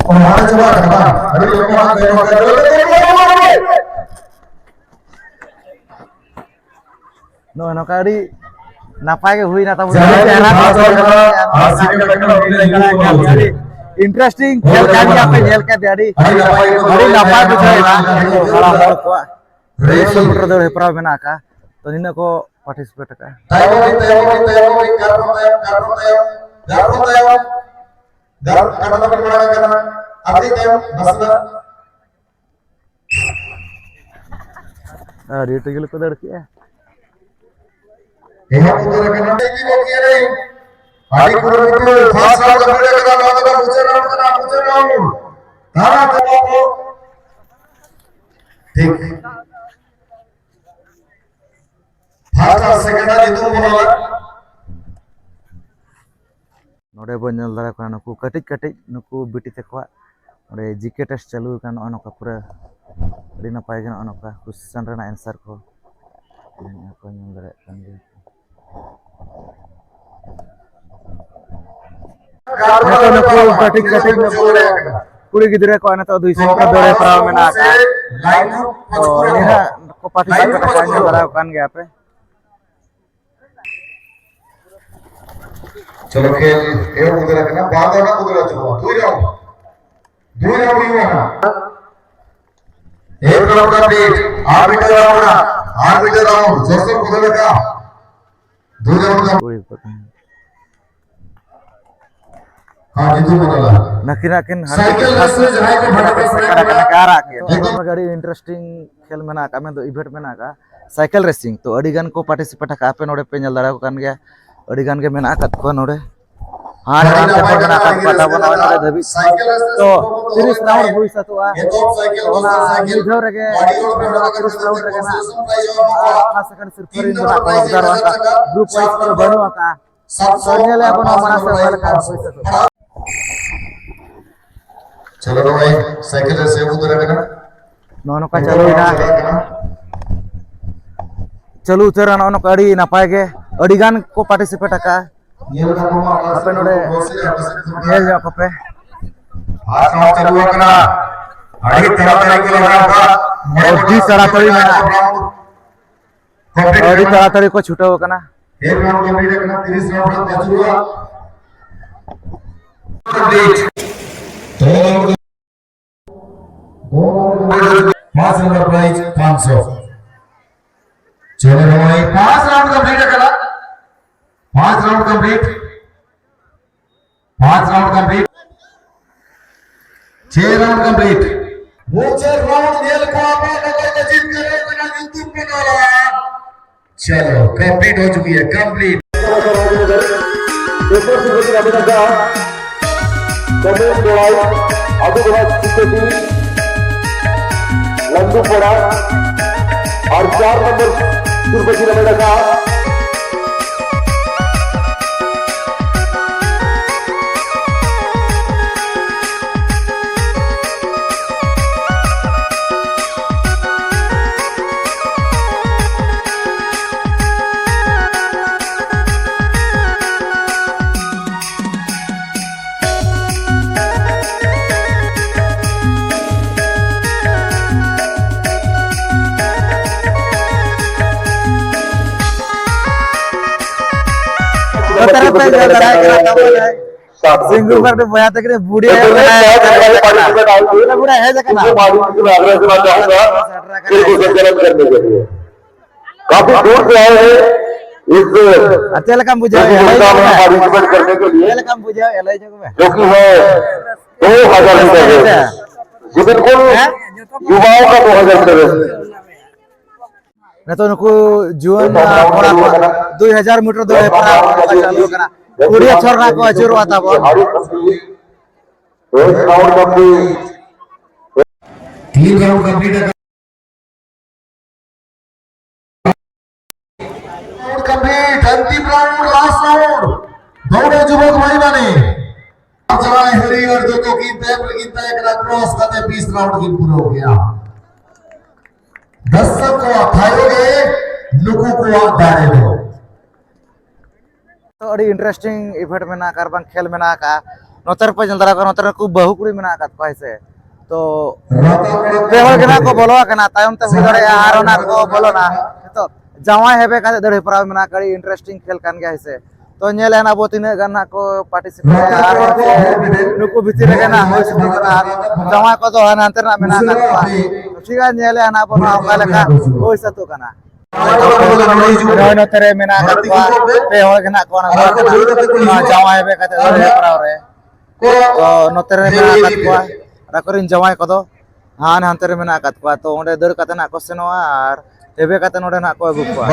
ᱚᱱᱟ ᱪᱟᱵᱟ ᱠᱟᱱᱟ, ᱵᱟᱝ? ᱟᱹᱰᱤ ᱞᱚᱜᱚᱱ ᱦᱟᱸᱜ ᱫᱚᱱ ᱠᱟᱱᱟ᱾ ᱱᱚᱜᱼᱚᱭ ᱱᱚᱝᱠᱟ ᱟᱹᱰᱤ ᱱᱟᱯᱟᱭ ᱜᱮ ᱦᱩᱭᱱᱟ ᱛᱟᱵᱚᱱ᱾ ᱡᱟᱦᱟᱸᱭ ᱟᱹᱰᱤ ᱪᱮᱦᱨᱟ ᱠᱚ ᱯᱷᱟᱥᱴ ᱠᱟᱱᱟ, ᱟᱨ ᱥᱮᱠᱮᱱᱰ ᱠᱟᱱᱟ, ᱩᱱᱤ ᱞᱟᱹᱜᱤᱫ ᱠᱚ ᱟᱹᱰᱤ ᱤᱱᱴᱟᱨᱮᱥᱴᱤᱝ ᱠᱷᱮᱞ ᱠᱟᱱ ᱜᱮᱭᱟ, ᱯᱮ ᱧᱮᱞ ᱠᱮᱫ ᱛᱮ ᱟᱹᱰᱤ, ᱟᱹᱰᱤ ᱱᱟᱯᱟᱭ ᱜᱮ ᱟᱹᱰᱤ ᱱᱟᱯᱟᱭ ᱵᱩᱡᱷᱟᱹᱣ ᱮᱱᱟ᱾ ᱦᱟᱲᱟᱢ ᱦᱚᱲ ᱠᱚᱣᱟᱜ ᱨᱮᱥ ᱠᱚᱢᱯᱤᱭᱩᱴᱟᱨ ᱫᱟᱹᱲ ᱦᱮᱯᱨᱟᱣ ᱢᱮᱱᱟᱜ ᱟᱠᱟᱫᱼᱟ, ᱛᱚ ᱱᱤᱱᱟᱹᱜ ᱠᱚ ᱯᱟᱨᱴᱤᱥᱤᱯᱮᱴ ᱟᱠᱟᱫᱼᱟ᱾ ᱛᱟᱭᱚᱢ, ᱛᱟᱭᱚᱢ, ᱛᱟᱭᱚᱢ, ᱜᱟᱨ ᱠᱷᱚᱱ ᱛᱟᱭᱚᱢ, ᱜᱟᱨ ᱠᱷᱚᱱ ᱛᱟᱭᱚᱢ, ᱜᱟᱨ ᱠᱷᱚᱱ ᱛᱟᱭᱚᱢ, ᱜᱟᱨ ᱠᱷᱚᱱ ᱛᱟᱭᱚᱢ, ᱟᱨ ᱛᱟᱭᱚᱢ, ᱵᱟᱥ ᱫᱚ ᱟᱹᱰᱤ ᱟᱹᱴ ᱜᱮ ᱠᱚ ᱫᱟᱹᱲ ᱠᱮᱜᱼᱟ᱾ ᱮᱦᱚᱵ ᱩᱛᱟᱹᱨ ᱟᱠᱟᱱᱟ᱾ ᱟᱹᱰᱤ ᱠᱩᱨᱩᱢᱩᱴᱩ, ᱯᱷᱟᱥᱴ ᱨᱟᱣᱩᱱᱰ ᱠᱚ ᱵᱷᱤᱲ ᱟᱠᱟᱫᱟ, ᱱᱚᱣᱟ ᱫᱚ ᱢᱩᱪᱟᱹᱫ ᱨᱟᱣᱩᱱᱰ ᱠᱟᱱᱟ, ᱢᱩᱪᱟᱹᱫ ᱨᱟᱣᱩᱱᱰ᱾ ᱛᱟᱲᱟ ᱛᱟᱲᱟ ᱠᱚ᱾ ᱴᱷᱤᱠ᱾ ᱯᱷᱟᱥᱴ ᱟᱨ ᱥᱮᱠᱮᱱᱰ ᱟᱜ ᱧᱩᱛᱩᱢ ᱵᱚᱱ ᱚᱞᱟ᱾ ᱱᱚᱰᱮ ᱵᱚᱱ ᱧᱮᱞ ᱫᱟᱲᱮᱭᱟᱜ ᱠᱟᱱᱟ ᱱᱩᱠᱩ ᱠᱟᱹᱴᱤᱡ ᱠᱟᱹᱴᱤᱡ ᱱᱩᱠᱩ ᱵᱤᱴᱤ ᱛᱟᱠᱚᱣᱟᱜ ᱱᱚᱰᱮ ᱡᱤᱠᱮ ᱴᱮᱥᱴ ᱪᱟᱹᱞᱩ ᱟᱠᱟᱱᱟ᱾ ᱱᱚᱜᱼᱚᱭ ᱱᱚᱝᱠᱟ ᱯᱩᱨᱟᱹ ᱟᱹᱰᱤ ᱱᱟᱯᱟᱭ ᱜᱮ ᱱᱚᱜᱼᱚᱭ ᱱᱚᱝᱠᱟ ᱠᱚᱥᱪᱮᱱ ᱨᱮᱱᱟᱜ ᱮᱱᱥᱟᱨ ᱠᱚ ᱮᱢᱮᱫᱼᱟ ᱠᱚ, ᱧᱮᱞ ᱫᱟᱲᱮᱭᱟᱜ ᱠᱟᱱ ᱜᱮᱭᱟ ᱠᱚ᱾ ᱱᱤᱛᱚᱜ ᱱᱩᱠᱩ ᱠᱟᱹᱴᱤᱡ ᱠᱟᱹᱴᱤᱡ ᱱᱩᱠᱩ ᱠᱩᱲᱤ ᱜᱤᱫᱽᱨᱟᱹ ᱠᱚᱣᱟᱜ ᱱᱤᱛᱚᱜ ᱫᱩᱭᱥᱚ ᱢᱤᱴᱟᱨ ᱫᱟᱹᱲ ᱦᱮᱯᱨᱟᱣ ᱢᱮᱱᱟᱜ ᱟᱠᱟᱫ᱾ ᱛᱚ, ᱱᱤᱭᱟᱹ ᱠᱚ ᱯᱟᱨᱴᱤᱥᱤᱯᱮᱴ ᱟᱠᱟᱫ, ᱧᱮᱞ ᱫᱟᱲᱮᱭᱟᱜ ᱠᱟᱱ ᱜᱮᱭᱟ ᱯᱮ᱾ ᱪᱚᱞᱚ, ᱠᱷᱮᱞ ᱮᱦᱚᱵ ᱩᱛᱟᱹᱨ ᱟᱠᱟᱱᱟ᱾ ᱵᱟᱨ ᱫᱚᱞ ᱨᱮᱱᱟᱜ ᱵᱚᱫᱚᱞ ᱟᱹᱪᱩᱨᱚᱜᱼᱟ᱾ ᱫᱩᱭ ᱨᱟᱣᱩᱱᱰ᱾ ᱫᱩᱭ ᱨᱟᱣᱩᱱᱰ ᱦᱩᱭᱩᱜᱼᱟ ᱱᱟᱦᱟᱜ᱾ ᱮᱠ ᱨᱟᱣᱩᱱᱰ ᱠᱚᱢᱯᱞᱤᱴ᱾ ᱟᱨ ᱢᱤᱫᱴᱟᱝ ᱨᱟᱣᱩᱱᱰ ᱱᱟᱦᱟᱜ᱾ ᱟᱨ ᱢᱤᱫᱴᱟᱝ ᱨᱟᱣᱩᱱᱰ᱾ ᱡᱚᱥᱚᱨ ᱵᱚᱫᱚᱞ ᱟᱠᱟᱫ᱾ ᱫᱩᱭ ᱨᱟᱣᱩᱱᱰ ᱠᱚᱢᱯᱞᱤᱴ᱾ ᱦᱮᱸ, ᱧᱩᱛᱩᱢ ᱵᱚᱫᱚᱞᱟ᱾ ᱱᱟᱹᱠᱤᱱᱟᱜ ᱠᱤᱱ ᱦᱟᱱᱛᱮ ᱥᱟᱭᱠᱮᱞ ᱠᱤᱱ ᱨᱮᱥ ᱨᱮ ᱡᱟᱦᱟᱸᱭ ᱠᱚ ᱵᱷᱟᱜᱽ ᱠᱤᱱ ᱦᱟᱛᱟᱣ ᱥᱟᱭᱠᱮᱞ ᱠᱟᱱᱟ, ᱠᱤᱱ ᱟᱨᱟᱜ ᱠᱤᱱ᱾ ᱮᱠᱫᱚᱢ᱾ ᱟᱹᱰᱤ ᱤᱱᱴᱟᱨᱮᱥᱴᱤᱝ ᱠᱷᱮᱞ ᱢᱮᱱᱟᱜ ᱟᱠᱟᱫ, ᱢᱮᱱᱫᱚ ᱤᱵᱷᱮᱱᱴ ᱢᱮᱱᱟᱜ ᱟᱠᱟᱫ, ᱥᱟᱭᱠᱮᱞ ᱨᱮᱥᱤᱝ᱾ ᱛᱚ, ᱟᱹᱰᱤ ᱜᱟᱱ ᱠᱚ ᱯᱟᱨᱴᱤᱥᱤᱯᱮᱴ ᱟᱠᱟᱫ, ᱟᱯᱮ ᱱᱚᱰᱮ ᱯᱮ ᱧᱮᱞ ᱫᱟᱲᱮᱭᱟᱠᱚ ᱠᱟᱱ ᱜᱮᱭᱟ, ᱟᱹᱰᱤ ᱜᱟᱱ ᱜᱮ ᱢᱮᱱᱟᱜ ᱟᱠᱟᱫ ᱠᱚᱣᱟ ᱱᱚᱰᱮ᱾ ᱦᱟᱸᱰ ᱟᱹᱰᱤ ᱨᱟᱱ ᱛᱮ ᱱᱟᱯᱟᱭ ᱦᱚᱲ ᱢᱮᱱᱟᱜ ᱠᱟᱛᱷᱟ ᱟᱠᱟᱫ ᱠᱚᱣᱟ, ᱜᱤᱫᱽᱨᱟᱹ ᱛᱟᱵᱚᱱ ᱱᱚᱜᱼᱚᱭ ᱱᱚᱰᱮ ᱫᱷᱟᱹᱵᱤᱡ᱾ ᱥᱟᱭᱠᱮᱞ ᱨᱮᱥᱤᱝ ᱛᱚ, ᱥᱩᱯᱨᱚ ᱛᱤᱨᱤᱥ ᱨᱟᱣᱩᱱᱰ ᱦᱩᱭ ᱥᱟᱹᱛᱚᱜᱼᱟ᱾ ᱮᱛᱚᱦᱚᱵ ᱥᱟᱭᱠᱮᱞ ᱛᱚ, ᱚᱱᱟ ᱫᱚᱥᱟᱨ ᱥᱟᱭᱠᱮᱞ ᱢᱤᱫ ᱫᱷᱟᱣ ᱨᱮᱜᱮ ᱟᱹᱰᱤ ᱦᱚᱲ ᱯᱮ ᱛᱤᱨᱤᱥ ᱨᱟᱣᱩᱱᱰ ᱨᱮᱜᱮ ᱱᱟᱜ ᱠᱚᱱᱥᱳᱞᱮᱥᱚᱱ ᱯᱨᱟᱭᱤᱡᱽ ᱦᱚᱸ ᱮᱢᱚᱜᱼᱟ᱾ ᱯᱷᱟᱥᱴ, ᱥᱮᱠᱮᱱᱰ, ᱥᱤᱨᱯᱟᱹ ᱛᱤᱱ ᱨᱤᱱ ᱫᱚ ᱱᱟᱜ ᱱᱟᱢᱵᱟᱨ ᱠᱚ ᱯᱨᱟᱭᱤᱡᱽ ᱚᱠᱟᱨ ᱢᱮᱱᱟᱜ ᱟᱠᱟᱫ ᱜᱨᱩᱯ ᱛᱟᱠᱚᱣᱟ᱾ ᱛᱤᱱ ᱱᱟᱢᱵᱟᱨ ᱯᱨᱟᱭᱤᱡᱽ ᱢᱮᱱᱟᱜ ᱟᱠᱟᱫ ᱛᱟᱠᱚᱣᱟ᱾ ᱜᱨᱩᱯ ᱯᱨᱟᱭᱤᱡᱽ ᱠᱚᱫᱚ ᱵᱟᱹᱱᱩᱜ ᱟᱠᱟᱫᱼᱟ᱾ ᱥᱟᱛᱥᱚ ᱛᱚ, ᱧᱮᱞᱮᱫᱼᱟ ᱵᱚᱱ ᱟᱨ ᱯᱟᱸᱪᱥᱚ ᱢᱟᱲᱟᱝ ᱥᱮᱫ ᱚᱠᱟ ᱞᱮᱠᱟ ᱦᱩᱭ ᱥᱟᱹᱛᱚᱜ ᱠᱟᱱᱟ᱾ ᱪᱚᱞᱚ ᱱᱚᱜᱼᱚᱭ ᱥᱟᱭᱠᱮᱞ ᱨᱮ ᱥᱮᱵᱷ ᱩᱛᱟᱹᱨ ᱟᱠᱟᱱᱟ᱾ ᱱᱚᱜᱼᱚ ᱱᱚᱝᱠᱟ ᱪᱟᱹᱞᱩᱭᱮᱱᱟ᱾ ᱪᱟᱹᱞᱩ ᱩᱛᱟᱹᱨᱟ ᱱᱚᱜᱼᱚ ᱱᱚᱝᱠᱟ ᱟᱹᱰᱤ ᱱᱟᱯᱟᱭ ᱜᱮ᱾ ᱟᱹᱰᱤ ᱜᱟᱱ ᱠᱚ ᱯᱟᱨᱴᱤᱥᱤᱯᱮᱴ ᱟᱠᱟᱫᱼᱟ᱾ ᱧᱮᱞ ᱜᱟᱱᱚᱜᱼᱟ, ᱟᱯᱮ ᱱᱚᱰᱮ ᱧᱮᱞ ᱧᱚᱜ ᱠᱚᱯᱮ᱾ ᱟᱨ ᱱᱚᱣᱟ ᱪᱟᱹᱞᱩ ᱟᱠᱟᱱᱟ᱾ ᱟᱹᱰᱤ ᱛᱟᱲᱟᱛᱟᱲᱤ ᱠᱚ ᱞᱟᱜᱟᱣ ᱠᱟᱜᱼᱟ᱾ ᱟᱹᱰᱤ ᱛᱟᱲᱟᱛᱟᱲᱤ ᱢᱮᱱᱟᱜᱼᱟ᱾ ᱠᱚᱢᱯᱞᱤᱴ ᱟᱹᱰᱤ ᱠᱟᱱᱟ᱾ ᱛᱟᱲᱟᱛᱟᱲᱤ ᱠᱚ ᱪᱷᱩᱴᱟᱹᱣ ᱟᱠᱟᱱᱟ᱾ ᱮᱠ ᱨᱟᱣᱩᱱᱰ ᱠᱚᱢᱯᱞᱤᱴ ᱟᱠᱟᱱᱟ, ᱛᱤᱨᱤᱥ ᱨᱟᱣᱩᱱᱰ ᱨᱮᱱᱟᱜ ᱟᱹᱪᱩᱨᱚᱜᱼᱟ᱾ ᱠᱚᱢᱯᱞᱤᱴ᱾ ᱯᱟᱸᱪ ᱱᱚᱢᱵᱚᱨ ᱯᱨᱟᱭᱤᱡᱽ ᱯᱟᱸᱪᱥᱚ᱾ ᱪᱚᱞᱚ ᱱᱚᱜᱼᱚᱭ ᱯᱟᱸᱪ ᱨᱟᱣᱩᱱᱰ ᱠᱚᱢᱯᱞᱤᱴ ᱟᱠᱟᱱᱟ᱾ ᱯᱟᱸᱪ ᱨᱟᱣᱩᱱᱰ ᱠᱚᱢᱯᱞᱤᱴ᱾ ᱯᱟᱸᱪ ᱨᱟᱣᱩᱱᱰ ᱠᱚᱢᱯᱞᱤᱴ᱾ ᱪᱷᱮ ᱨᱟᱣᱩᱱᱰ ᱠᱚᱢᱯᱞᱤᱴ᱾ ᱢᱩᱪᱟᱹᱫ ᱨᱟᱣᱩᱱᱰ ᱧᱮᱞ ᱠᱚᱣᱟ ᱵᱚᱱ, ᱚᱠᱚᱭ ᱠᱚ ᱡᱤᱛᱠᱟᱹᱨᱚᱜ ᱠᱟᱱᱟ, ᱧᱩᱛᱩᱢ ᱠᱚ ᱱᱚᱣᱟ᱾ ᱪᱚᱞᱚ, ᱠᱚᱢᱯᱞᱤᱴ ᱦᱚ ᱪᱩᱠᱤ ᱦᱮ, ᱠᱚᱢᱯᱞᱤᱴ᱾ ᱫᱚᱥᱟᱨ ᱥᱤᱨᱯᱟᱹ ᱠᱤᱱ ᱦᱟᱢᱮᱴ ᱟᱠᱟᱫᱼᱟ ᱠᱚᱢᱚᱞ ᱵᱚᱲᱟᱭ, ᱟᱹᱛᱩ ᱠᱚᱲᱟ ᱥᱤᱨᱯᱟᱹ ᱠᱤᱱ ᱞᱟᱱᱰᱩ ᱯᱟᱲᱟ, ᱟᱨ ᱪᱟᱨ ᱱᱚᱢᱵᱚᱨ ᱥᱤᱨᱯᱟᱹ ᱠᱤᱱ ᱦᱟᱢᱮᱴ ᱟᱠᱟᱫᱼᱟ ᱧᱮᱞ ᱫᱟᱲᱮᱭᱟᱜ ᱠᱟᱱᱟ ᱛᱟᱵᱚᱱ ᱡᱟᱦᱟᱸᱭ ᱥᱤᱝᱜᱩ ᱯᱟᱨᱴᱤ ᱵᱚᱭᱦᱟ ᱛᱟᱹᱠᱤᱱ ᱵᱩᱰᱷᱤ ᱦᱮᱡ ᱟᱠᱟᱱᱟ, ᱵᱩᱰᱷᱤ ᱦᱮᱡ ᱟᱠᱟᱱᱟ᱾ ᱥᱮᱴᱮᱨ ᱟᱠᱟᱱᱟ᱾ काफी दूर से आए हैं इस ᱟᱨ ᱪᱮᱫ ᱞᱮᱠᱟᱢ ᱵᱩᱡᱷᱟᱹᱣᱮᱫᱼᱟ? ᱞᱟᱹᱭ ᱧᱚᱜ ᱢᱮ᱾ ᱪᱮᱫ ᱞᱮᱠᱟᱢ ᱵᱩᱡᱷᱟᱹᱣᱮᱫᱼᱟ? ᱞᱟᱹᱭ ᱧᱚᱜ ᱢᱮ᱾ जो कि है दो हज़ार मीटर रेस। ये बिल्कुल युवाओं का दो हज़ार मीटर रेस। ᱱᱤᱛᱚᱜ ᱱᱩᱠᱩ ᱡᱩᱣᱟᱹᱱ, ᱟ, ᱠᱚᱲᱟ ᱠᱚ ᱫᱩᱭ ᱦᱟᱡᱟᱨ ᱢᱤᱴᱟᱨ ᱫᱟᱹᱲ ᱦᱮᱯᱨᱟᱣ ᱠᱚ ᱪᱟᱹᱞᱩ ᱠᱟᱱᱟ᱾ ᱠᱩᱲᱤ ᱦᱚᱲ ᱱᱟᱜ ᱠᱚ ᱟᱹᱪᱩᱨᱚᱜᱼᱟ ᱛᱟᱵᱚᱱ᱾ तीन राउंड कंप्लीट। राउंड कंप्लीट, अंतिम राउंड, लास्ट राउंड। दोनों युवक भाई बने। अब जवान हरी और दोनों की तय पर की तय करा क्रॉस करते बीस राउंड की पूरा हो गया। दर्शक को अखायो गए, नुकु को दाने दो। ᱛᱚ ᱟᱹᱰᱤ ᱤᱱᱴᱟᱨᱮᱥᱴᱤᱝ ᱤᱵᱷᱮᱱᱴ ᱢᱮᱱᱟᱜ ᱟᱠᱟᱫ ᱟᱨ ᱵᱟᱝ ᱠᱷᱮᱞ ᱢᱮᱱᱟᱜ ᱟᱠᱟᱫ᱾ ᱱᱚᱛᱮ ᱨᱮᱯᱮ ᱧᱮᱞ ᱫᱟᱲᱮᱭᱟᱜ ᱠᱟᱱᱟ, ᱱᱚᱛᱮ ᱨᱮ ᱩᱱᱠᱩ ᱵᱟᱹᱦᱩ ᱠᱩᱲᱤ ᱢᱮᱱᱟᱜ ᱟᱠᱟᱫ ᱠᱚᱣᱟ, ᱦᱮᱸ ᱥᱮ? ᱛᱚ ᱯᱮ ᱦᱚᱲ ᱜᱮ ᱱᱟᱜ ᱠᱚ ᱵᱚᱞᱚ ᱟᱠᱟᱱᱟ, ᱛᱟᱭᱚᱢ ᱛᱮ ᱦᱩᱭ ᱫᱟᱲᱮᱭᱟᱜᱼᱟ ᱟᱨ ᱚᱱᱟ ᱠᱚ ᱵᱚᱞᱚᱱᱟ᱾ ᱱᱤᱛᱚᱜ ᱡᱟᱶᱟᱭ ᱦᱮᱵᱮ ᱠᱟᱛᱮ ᱫᱟᱹᱲ ᱦᱮᱯᱨᱟᱣ ᱢᱮᱱᱟᱜ ᱟᱠᱟᱫ, ᱟᱹᱰᱤ ᱤᱱᱴᱟᱨᱮᱥᱴᱤᱝ ᱠᱷᱮᱞ ᱠᱟᱱ ᱜᱮᱭᱟ, ᱦᱮᱸ ᱥᱮ? ᱛᱚ ᱧᱮᱞ ᱟᱵᱚ ᱛᱤᱱᱟᱹᱜ ᱜᱟᱱ ᱱᱟᱜ ᱠᱚ ᱯᱟᱨᱴᱤᱥᱤᱯᱮᱴ ᱟᱨ ᱱᱩᱠᱩ ᱵᱷᱤᱛᱤᱨ ᱨᱮᱜᱮ ᱱᱟᱜ ᱦᱩᱭ ᱥᱟᱹᱛ ᱠᱟᱱᱟ ᱟᱨ ᱡᱟᱶᱟᱭ ᱠᱚᱫᱚ ᱦᱟᱱ ᱦᱟᱱᱛᱮ ᱨᱮᱱᱟᱜ ᱢᱮᱱᱟᱜ ᱟᱠᱟᱫ ᱠᱚᱣᱟ᱾ ᱴᱷᱤᱠ ᱜᱮᱭᱟ, ᱧᱮᱞ ᱟᱵᱚ ᱱᱟᱜ ᱚᱠᱟ ᱞᱮᱠᱟ ᱦᱩᱭ ᱥᱟᱹᱛᱚᱜ ᱠᱟᱱᱟ᱾ ᱱᱚᱜᱼᱚᱭ ᱱᱚᱛᱮ ᱨᱮ ᱢᱮᱱᱟᱜ ᱟᱠᱟᱫ ᱠᱚᱣᱟ, ᱯᱮ ᱦᱚᱲ ᱜᱮ ᱱᱟᱜ ᱠᱚ ᱚᱱᱟ ᱠᱚ ᱱᱚᱣᱟ ᱡᱟᱶᱟᱭ ᱦᱮᱵᱮ ᱠᱟᱛᱮ ᱫᱚ ᱦᱮᱯᱨᱟᱣ ᱨᱮ᱾ ᱛᱚ ᱱᱚᱛᱮ ᱨᱮ ᱢᱮᱱᱟᱜ ᱟᱠᱟᱫ ᱠᱚᱣᱟ ᱟᱠᱚᱨᱮᱱ ᱡᱟᱶᱟᱭ ᱠᱚᱫᱚ ᱦᱟᱱ ᱦᱟᱱᱛᱮ ᱨᱮ ᱢᱮᱱᱟᱜ ᱟᱠᱟᱫ ᱠᱚᱣᱟ᱾ ᱛᱚ ᱚᱸᱰᱮ ᱫᱟᱹᱲ ᱠᱟᱛᱮ ᱱᱟᱜ ᱠᱚ ᱥᱮᱱᱚᱜᱼᱟ ᱟᱨ ᱦᱮᱵᱮ ᱠᱟᱛᱮ ᱱᱚᱰᱮ ᱱᱟᱜ ᱠᱚ ᱟᱹᱜᱩ ᱠᱚᱣᱟ᱾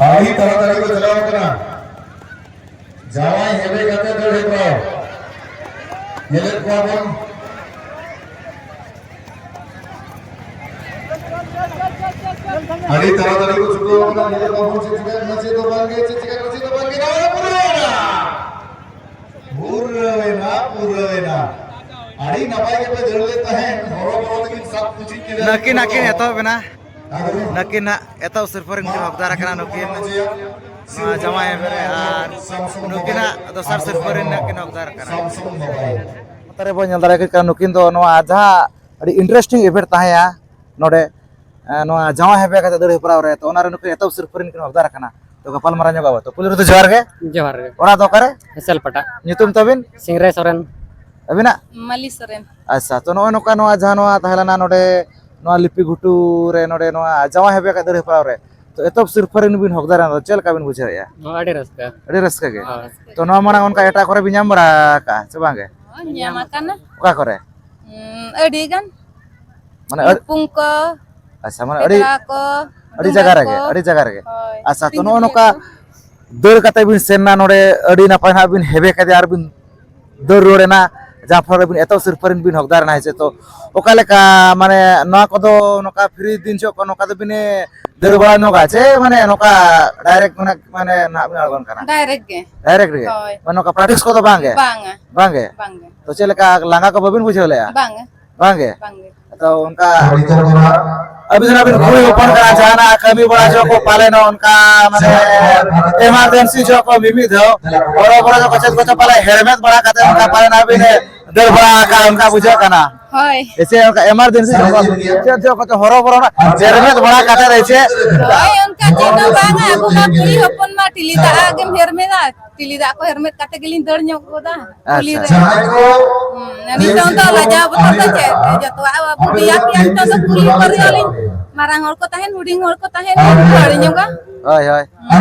ᱟᱹᱰᱤ ᱛᱟᱲᱟᱛᱟᱲᱤ ᱠᱚ ᱪᱟᱞᱟᱣ ᱠᱟᱱᱟ᱾ ᱡᱟᱶᱟᱭ ᱦᱮᱵᱮ ᱠᱟᱛᱮ ᱫᱟᱹᱲ ᱦᱮᱯᱨᱟᱣ᱾ ᱧᱮᱞᱮᱫ ᱠᱚᱣᱟ ᱵᱚᱱ᱾ ᱟᱹᱰᱤ ᱛᱟᱲᱟᱛᱟᱲᱤ ᱠᱚ ᱪᱷᱩᱴᱟᱹᱣ ᱠᱟᱱᱟ᱾ ᱧᱮᱞᱮᱫ ᱠᱚᱣᱟ ᱵᱚᱱ ᱪᱮᱫ ᱪᱤᱠᱟᱹᱜ ᱠᱟᱱᱟ, ᱪᱮᱫ ᱫᱚ ᱵᱟᱝ ᱜᱮ, ᱪᱮᱫ ᱪᱤᱠᱟᱹᱜ ᱠᱟᱱᱟ, ᱪᱮᱫ ᱫᱚ ᱵᱟᱝ ᱜᱮ᱾ ᱱᱚᱣᱟ ᱫᱚ ᱯᱩᱨᱟᱹᱣᱮᱱᱟ᱾ ᱯᱩᱨᱟᱹᱣᱮᱱᱟ, ᱯᱩᱨᱟᱹᱣᱮᱱᱟ᱾ ᱟᱹᱰᱤ ᱱᱟᱯᱟᱭ ᱜᱮᱯᱮ ᱫᱟᱹᱲ ᱞᱮᱫ ᱛᱟᱦᱮᱸᱫ᱾ ᱦᱚᱨᱚ ᱵᱚᱨᱚ ᱛᱮᱵᱤᱱ ᱥᱟᱵ ᱠᱩᱪᱤᱛ ᱠᱮᱫᱟ᱾ ᱱᱟᱹᱠᱤᱱ, ᱱᱟᱹᱠᱤᱱ ᱮᱛᱚᱦᱚᱵ ᱮᱱᱟ᱾ ᱱᱩᱠᱤᱱ ᱦᱟᱸᱜ ᱮᱛᱚᱦᱚᱵ ᱥᱤᱨᱯᱟᱹ ᱨᱮᱱ ᱠᱤᱱ ᱦᱚᱠᱫᱟᱨ ᱟᱠᱟᱱᱟ ᱱᱩᱠᱤᱱ, ᱱᱚᱣᱟ ᱡᱟᱶᱟᱭ ᱦᱮᱵᱮ ᱨᱮ, ᱟᱨ ᱱᱩᱠᱤᱱᱟᱜ ᱫᱚᱥᱟᱨ ᱥᱤᱨᱯᱟᱹ ᱨᱮᱱ ᱦᱟᱸᱜ ᱠᱤᱱ ᱦᱚᱠᱫᱟᱨ ᱟᱠᱟᱱᱟ᱾ ᱱᱚᱛᱮ ᱨᱮᱵᱚᱱ ᱧᱮᱞ ᱫᱟᱲᱮ ᱠᱮᱫ ᱠᱟᱱᱟ, ᱱᱩᱠᱤᱱ ᱫᱚ ᱱᱚᱣᱟ ᱡᱟᱦᱟᱸ ᱟᱹᱰᱤ ᱤᱱᱴᱟᱨᱮᱥᱴᱤᱝ ᱤᱵᱷᱮᱱᱴ ᱛᱟᱦᱮᱸᱭᱟ ᱱᱚᱰᱮ, ᱮ, ᱱᱚᱣᱟ ᱡᱟᱶᱟᱭ ᱦᱮᱵᱮ ᱠᱟᱛᱮ ᱫᱟᱹᱲ ᱦᱮᱯᱨᱟᱣ ᱨᱮ, ᱛᱚ ᱚᱱᱟ ᱨᱮ ᱱᱩᱠᱤᱱ ᱮᱛᱚᱦᱚᱵ ᱥᱤᱨᱯᱟᱹ ᱨᱮᱱ ᱠᱤᱱ ᱦᱚᱠᱫᱟᱨ ᱟᱠᱟᱱᱟ᱾ ᱛᱚ, ᱜᱟᱯᱟᱞ ᱢᱟᱨᱟᱣ ᱧᱚᱜ ᱟᱵᱚ᱾ ᱛᱚ, ᱯᱩᱭᱞᱩ ᱨᱮᱫᱚ ᱡᱚᱦᱟᱨ ᱜᱮ᱾ ᱡᱚᱦᱟᱨ ᱜᱮ᱾ ᱚᱲᱟᱜ ᱫᱚ ᱚᱠᱟᱨᱮ? ᱦᱮᱥᱮᱞ ᱯᱟᱴᱟ᱾ ᱧᱩᱛᱩᱢ ᱛᱟᱵᱤᱱ? ᱥᱤᱝᱨᱟᱭ ᱥᱚᱨᱮᱱ᱾ ᱟᱹᱵᱤᱱᱟᱜ? ᱢᱟᱹᱞᱤ ᱥᱚᱨᱮᱱ᱾ ᱟᱪᱪᱷᱟ, ᱛᱚ, ᱱᱚᱜᱼᱚᱭ ᱱᱚᱝᱠᱟ ᱱᱚᱣᱟ ᱡᱟᱦᱟᱸ ᱱᱚᱣᱟ ᱛᱟᱦᱮᱸ ᱞᱮᱱᱟ ᱱᱚᱰᱮ, ᱱᱚᱣᱟ ᱞᱤᱯᱤ ᱜᱷᱩᱴᱩ ᱨᱮ, ᱱᱚᱰᱮ ᱱᱚᱣᱟ ᱡᱟᱶᱟᱭ ᱦᱮᱵᱮ ᱠᱟᱛᱮ ᱫᱟᱹᱲ ᱦᱮᱯᱨᱟᱣ ᱨᱮ, ᱛᱚ, ᱮᱛᱚᱦᱚᱵ ᱥᱤᱨᱯᱷᱟᱹ ᱨᱮ ᱵᱤᱱ ᱦᱚᱠᱫᱟᱨ ᱮᱱᱟ, ᱛᱚ, ᱪᱮᱫ ᱞᱮᱠᱟ ᱵᱤᱱ ᱵᱩᱡᱷᱟᱹᱣᱮᱫᱼᱟ? ᱦᱚᱸ, ᱟᱹᱰᱤ ᱨᱟᱹᱥᱠᱟᱹ᱾ ᱟᱹᱰᱤ ᱨᱟᱹᱥᱠᱟᱹ ᱜᱮ᱾ ᱦᱳᱭ᱾ ᱛᱚ, ᱱᱚᱣᱟ ᱢᱟᱲᱟᱝ ᱚᱱᱠᱟ ᱮᱴᱟᱜ ᱠᱚᱨᱮ ᱵᱤᱱ ᱧᱟᱢ ᱵᱟᱲᱟ ᱟᱠᱟᱫᱼᱟ ᱥᱮ ᱵᱟᱝ ᱜᱮ? ᱦᱚᱸ, ᱧᱟᱢ ᱟᱠᱟᱱᱟ᱾ ᱚᱠᱟ ᱠᱚᱨᱮ? ᱦᱩᱸ, ᱟᱹᱰᱤ ᱜᱟᱱ᱾ ᱢᱟᱱᱮ ᱟᱹᱰ- ᱯᱩᱝ ᱠᱚ, ᱟᱪᱪᱷᱟ, ᱢᱟᱱᱮ ᱟᱹᱰᱤ, ᱯᱮᱛᱲᱟ ᱠᱚ, ᱟᱹᱰᱤ ᱰᱩᱸᱜᱟᱹ ᱡᱟᱭᱜᱟ ᱨᱮᱜᱮ, ᱠᱚ᱾ ᱟᱹᱰᱤ ᱡᱟᱭᱜᱟ ᱨᱮᱜᱮ᱾ ᱦᱳᱭ, ᱟᱪᱪᱷᱟ, ᱛᱚ, ᱛᱤᱱ ᱱᱚᱜᱼᱚᱭ ᱱᱚᱝᱠᱟ ᱠᱚ᱾ ᱫᱟᱹᱲ ᱠᱟᱛᱮ ᱵᱤᱱ ᱥᱮᱱ ᱮᱱᱟ ᱱᱚᱰᱮ, ᱟᱹᱰᱤ ᱱᱟᱯᱟᱭ ᱱᱟᱦᱟᱜ ᱵᱤᱱ ᱦᱮᱵᱮ ᱠᱮᱫᱮᱭᱟ ᱟᱨ ᱵᱤᱱ ᱫᱟᱹᱲ ᱨᱩᱣᱟᱹᱲ ᱮᱱᱟ, ᱡᱟᱦᱟᱸ ᱯᱷᱚᱞ ᱨᱮ ᱵᱤᱱ ᱮᱛᱚᱦᱚᱵ ᱥᱤᱨᱯᱷᱟᱹ ᱨᱮᱱ ᱵᱤᱱ ᱦᱚᱠᱫᱟᱨ ᱮᱱᱟ, ᱦᱮᱸ ᱥᱮ? ᱛᱚ, ᱚᱠᱟ ᱞᱮᱠᱟ, ᱢᱟᱱᱮ, ᱱᱚᱣᱟ ᱠᱚᱫᱚ ᱱᱚᱝᱠᱟ ᱯᱷᱨᱤ ᱫᱤᱱ ᱡᱚᱦᱚᱜ ᱠᱚ ᱱᱚᱝᱠᱟ ᱫᱚ ᱵᱤᱱ ᱫᱟᱹᱲ ᱵᱟᱲᱟ ᱧᱚᱜᱟ ᱪᱮ, ᱢᱟᱱᱮ, ᱱᱚᱝᱠᱟ ᱰᱟᱭᱨᱮᱠᱴ, ᱢᱟᱱᱮ, ᱢᱟᱱᱮ ᱱᱟᱦᱟᱜ ᱵᱤᱱ ᱟᱬᱜᱚᱱ ᱠᱟᱱᱟ? ᱰᱟᱭᱨᱮᱠᱴ ᱜᱮ᱾ ᱰᱟᱭᱨᱮᱠᱴ ᱜᱮ? ᱦᱳᱭ᱾ ᱢᱟᱱᱮ, ᱱᱚᱝᱠᱟ ᱯᱨᱮᱠᱴᱤᱥ ᱠᱚᱫᱚ ᱵᱟᱝ ᱜᱮ? ᱵᱟᱝᱟ᱾ ᱵᱟᱝ ᱜᱮ? ᱵᱟᱝ ᱜᱮ᱾ ᱛᱚ, ᱪᱮᱫ ᱞᱮᱠᱟ, ᱞᱟᱸᱜᱟ ᱠᱚ ᱵᱟᱵᱤᱱ ᱵᱩᱡᱷᱟᱹᱣ ᱞᱮᱜᱼᱟ? ᱵᱟᱝᱟ᱾ ᱵᱟᱝ ᱜᱮ? ᱵᱟᱝ ᱜᱮ᱾ ᱛᱚ, ᱚᱱᱠᱟ ᱟᱹᱵᱤᱱ ᱫᱚ ᱵᱤᱱ ᱠᱩᱲᱤ ᱦᱚᱯᱚᱱ ᱠᱟᱱᱟ, ᱡᱟᱦᱟᱱᱟᱜ ᱠᱟᱹᱢᱤ ᱵᱟᱲᱟ ᱡᱚᱦᱚᱜ ᱠᱚ ᱯᱟᱞᱮᱱ ᱚᱱᱠᱟ, ᱢᱟᱱᱮ, ᱮᱢᱟᱨᱡᱮᱱᱥᱤ ᱡᱚᱦᱚᱜ ᱠᱚ ᱢᱤᱢᱤᱫ ᱫᱷᱟᱣ ᱦᱚᱨᱚ ᱵᱚᱨᱚ ᱡᱚᱦᱚᱜ ᱠᱚ ᱪᱮᱫ ᱠᱚᱪᱚ ᱯᱟᱞᱮ ᱦᱮᱨᱢᱮᱫ ᱵᱟᱲᱟ ᱠᱟᱛᱮ ᱚᱱᱠᱟ ᱯᱟᱞᱮᱱ ᱟᱹᱵᱤᱱ ᱫᱟᱹᱲ ᱵᱟᱲᱟ ᱟᱠᱟᱫ ᱚᱱᱠᱟ ᱵᱩᱡᱷᱟᱹᱜ ᱠᱟᱱᱟ᱾ ᱦᱳᱭ᱾ ᱮᱥᱮ ᱚᱱᱠᱟ ᱮᱢᱟᱨᱡᱮᱱᱥᱤ ᱡᱚᱦᱚᱜ, ᱪᱮᱫ ᱡᱚᱦᱚᱜ ᱠᱚᱪᱚ ᱦᱚᱨᱚ ᱵᱚᱨᱚ ᱨᱮᱱᱟᱜ ᱦᱮᱨᱢᱮᱫ ᱵᱟᱲᱟ ᱠᱟᱛᱮ ᱮᱥᱮ᱾ ᱦᱳᱭ, ᱚᱱᱠᱟ ᱪᱮᱫ ᱦᱚᱸ ᱵᱟᱝᱟ, ᱟᱵᱚ ᱢᱟ ᱠᱩᱲᱤ ᱦᱚᱯᱚᱱ ᱢᱟ ᱴᱤᱞᱤ ᱫᱟᱜ ᱜᱮᱢ ᱦᱮᱨᱢᱮᱫᱟ, ᱴᱤᱞᱤ ᱫᱟᱜ ᱠᱚ ᱦᱮᱨᱢᱮᱫ ᱠᱟᱛᱮ ᱜᱮᱞᱤᱧ ᱫᱟᱹᱲ ᱧᱚᱜ ᱜᱚᱫᱟ᱾ ᱠᱩᱞᱤ ᱟᱪᱪᱷᱟ᱾ ᱨᱮ᱾ ᱦᱩᱸ, ᱱᱤᱛᱚᱝ ᱫᱚ ᱞᱟᱡᱟᱣ ᱵᱚᱛᱚᱨ ᱫᱚ ᱪᱮᱫ? ᱡᱚᱛᱚᱣᱟᱜ ᱟᱵᱚ ᱫᱮᱭᱟ ᱯᱮᱭᱟ, ᱱᱤᱛᱚᱝ ᱫᱚ ᱠᱩᱞᱤ ᱯᱟᱹᱨᱤᱭᱟᱞᱤᱧ᱾ ᱢᱟᱨᱟᱝ ᱦᱚᱲ ᱠᱚ ᱛᱟᱦᱮᱱ, ᱦᱩᱰᱤᱧ ᱦᱚᱲ ᱠᱚ ᱛᱟᱦᱮᱱ, ᱦᱟᱹᱲᱤ ᱧᱚᱜᱟ᱾ ᱦᱳᱭ, ᱦᱳᱭ᱾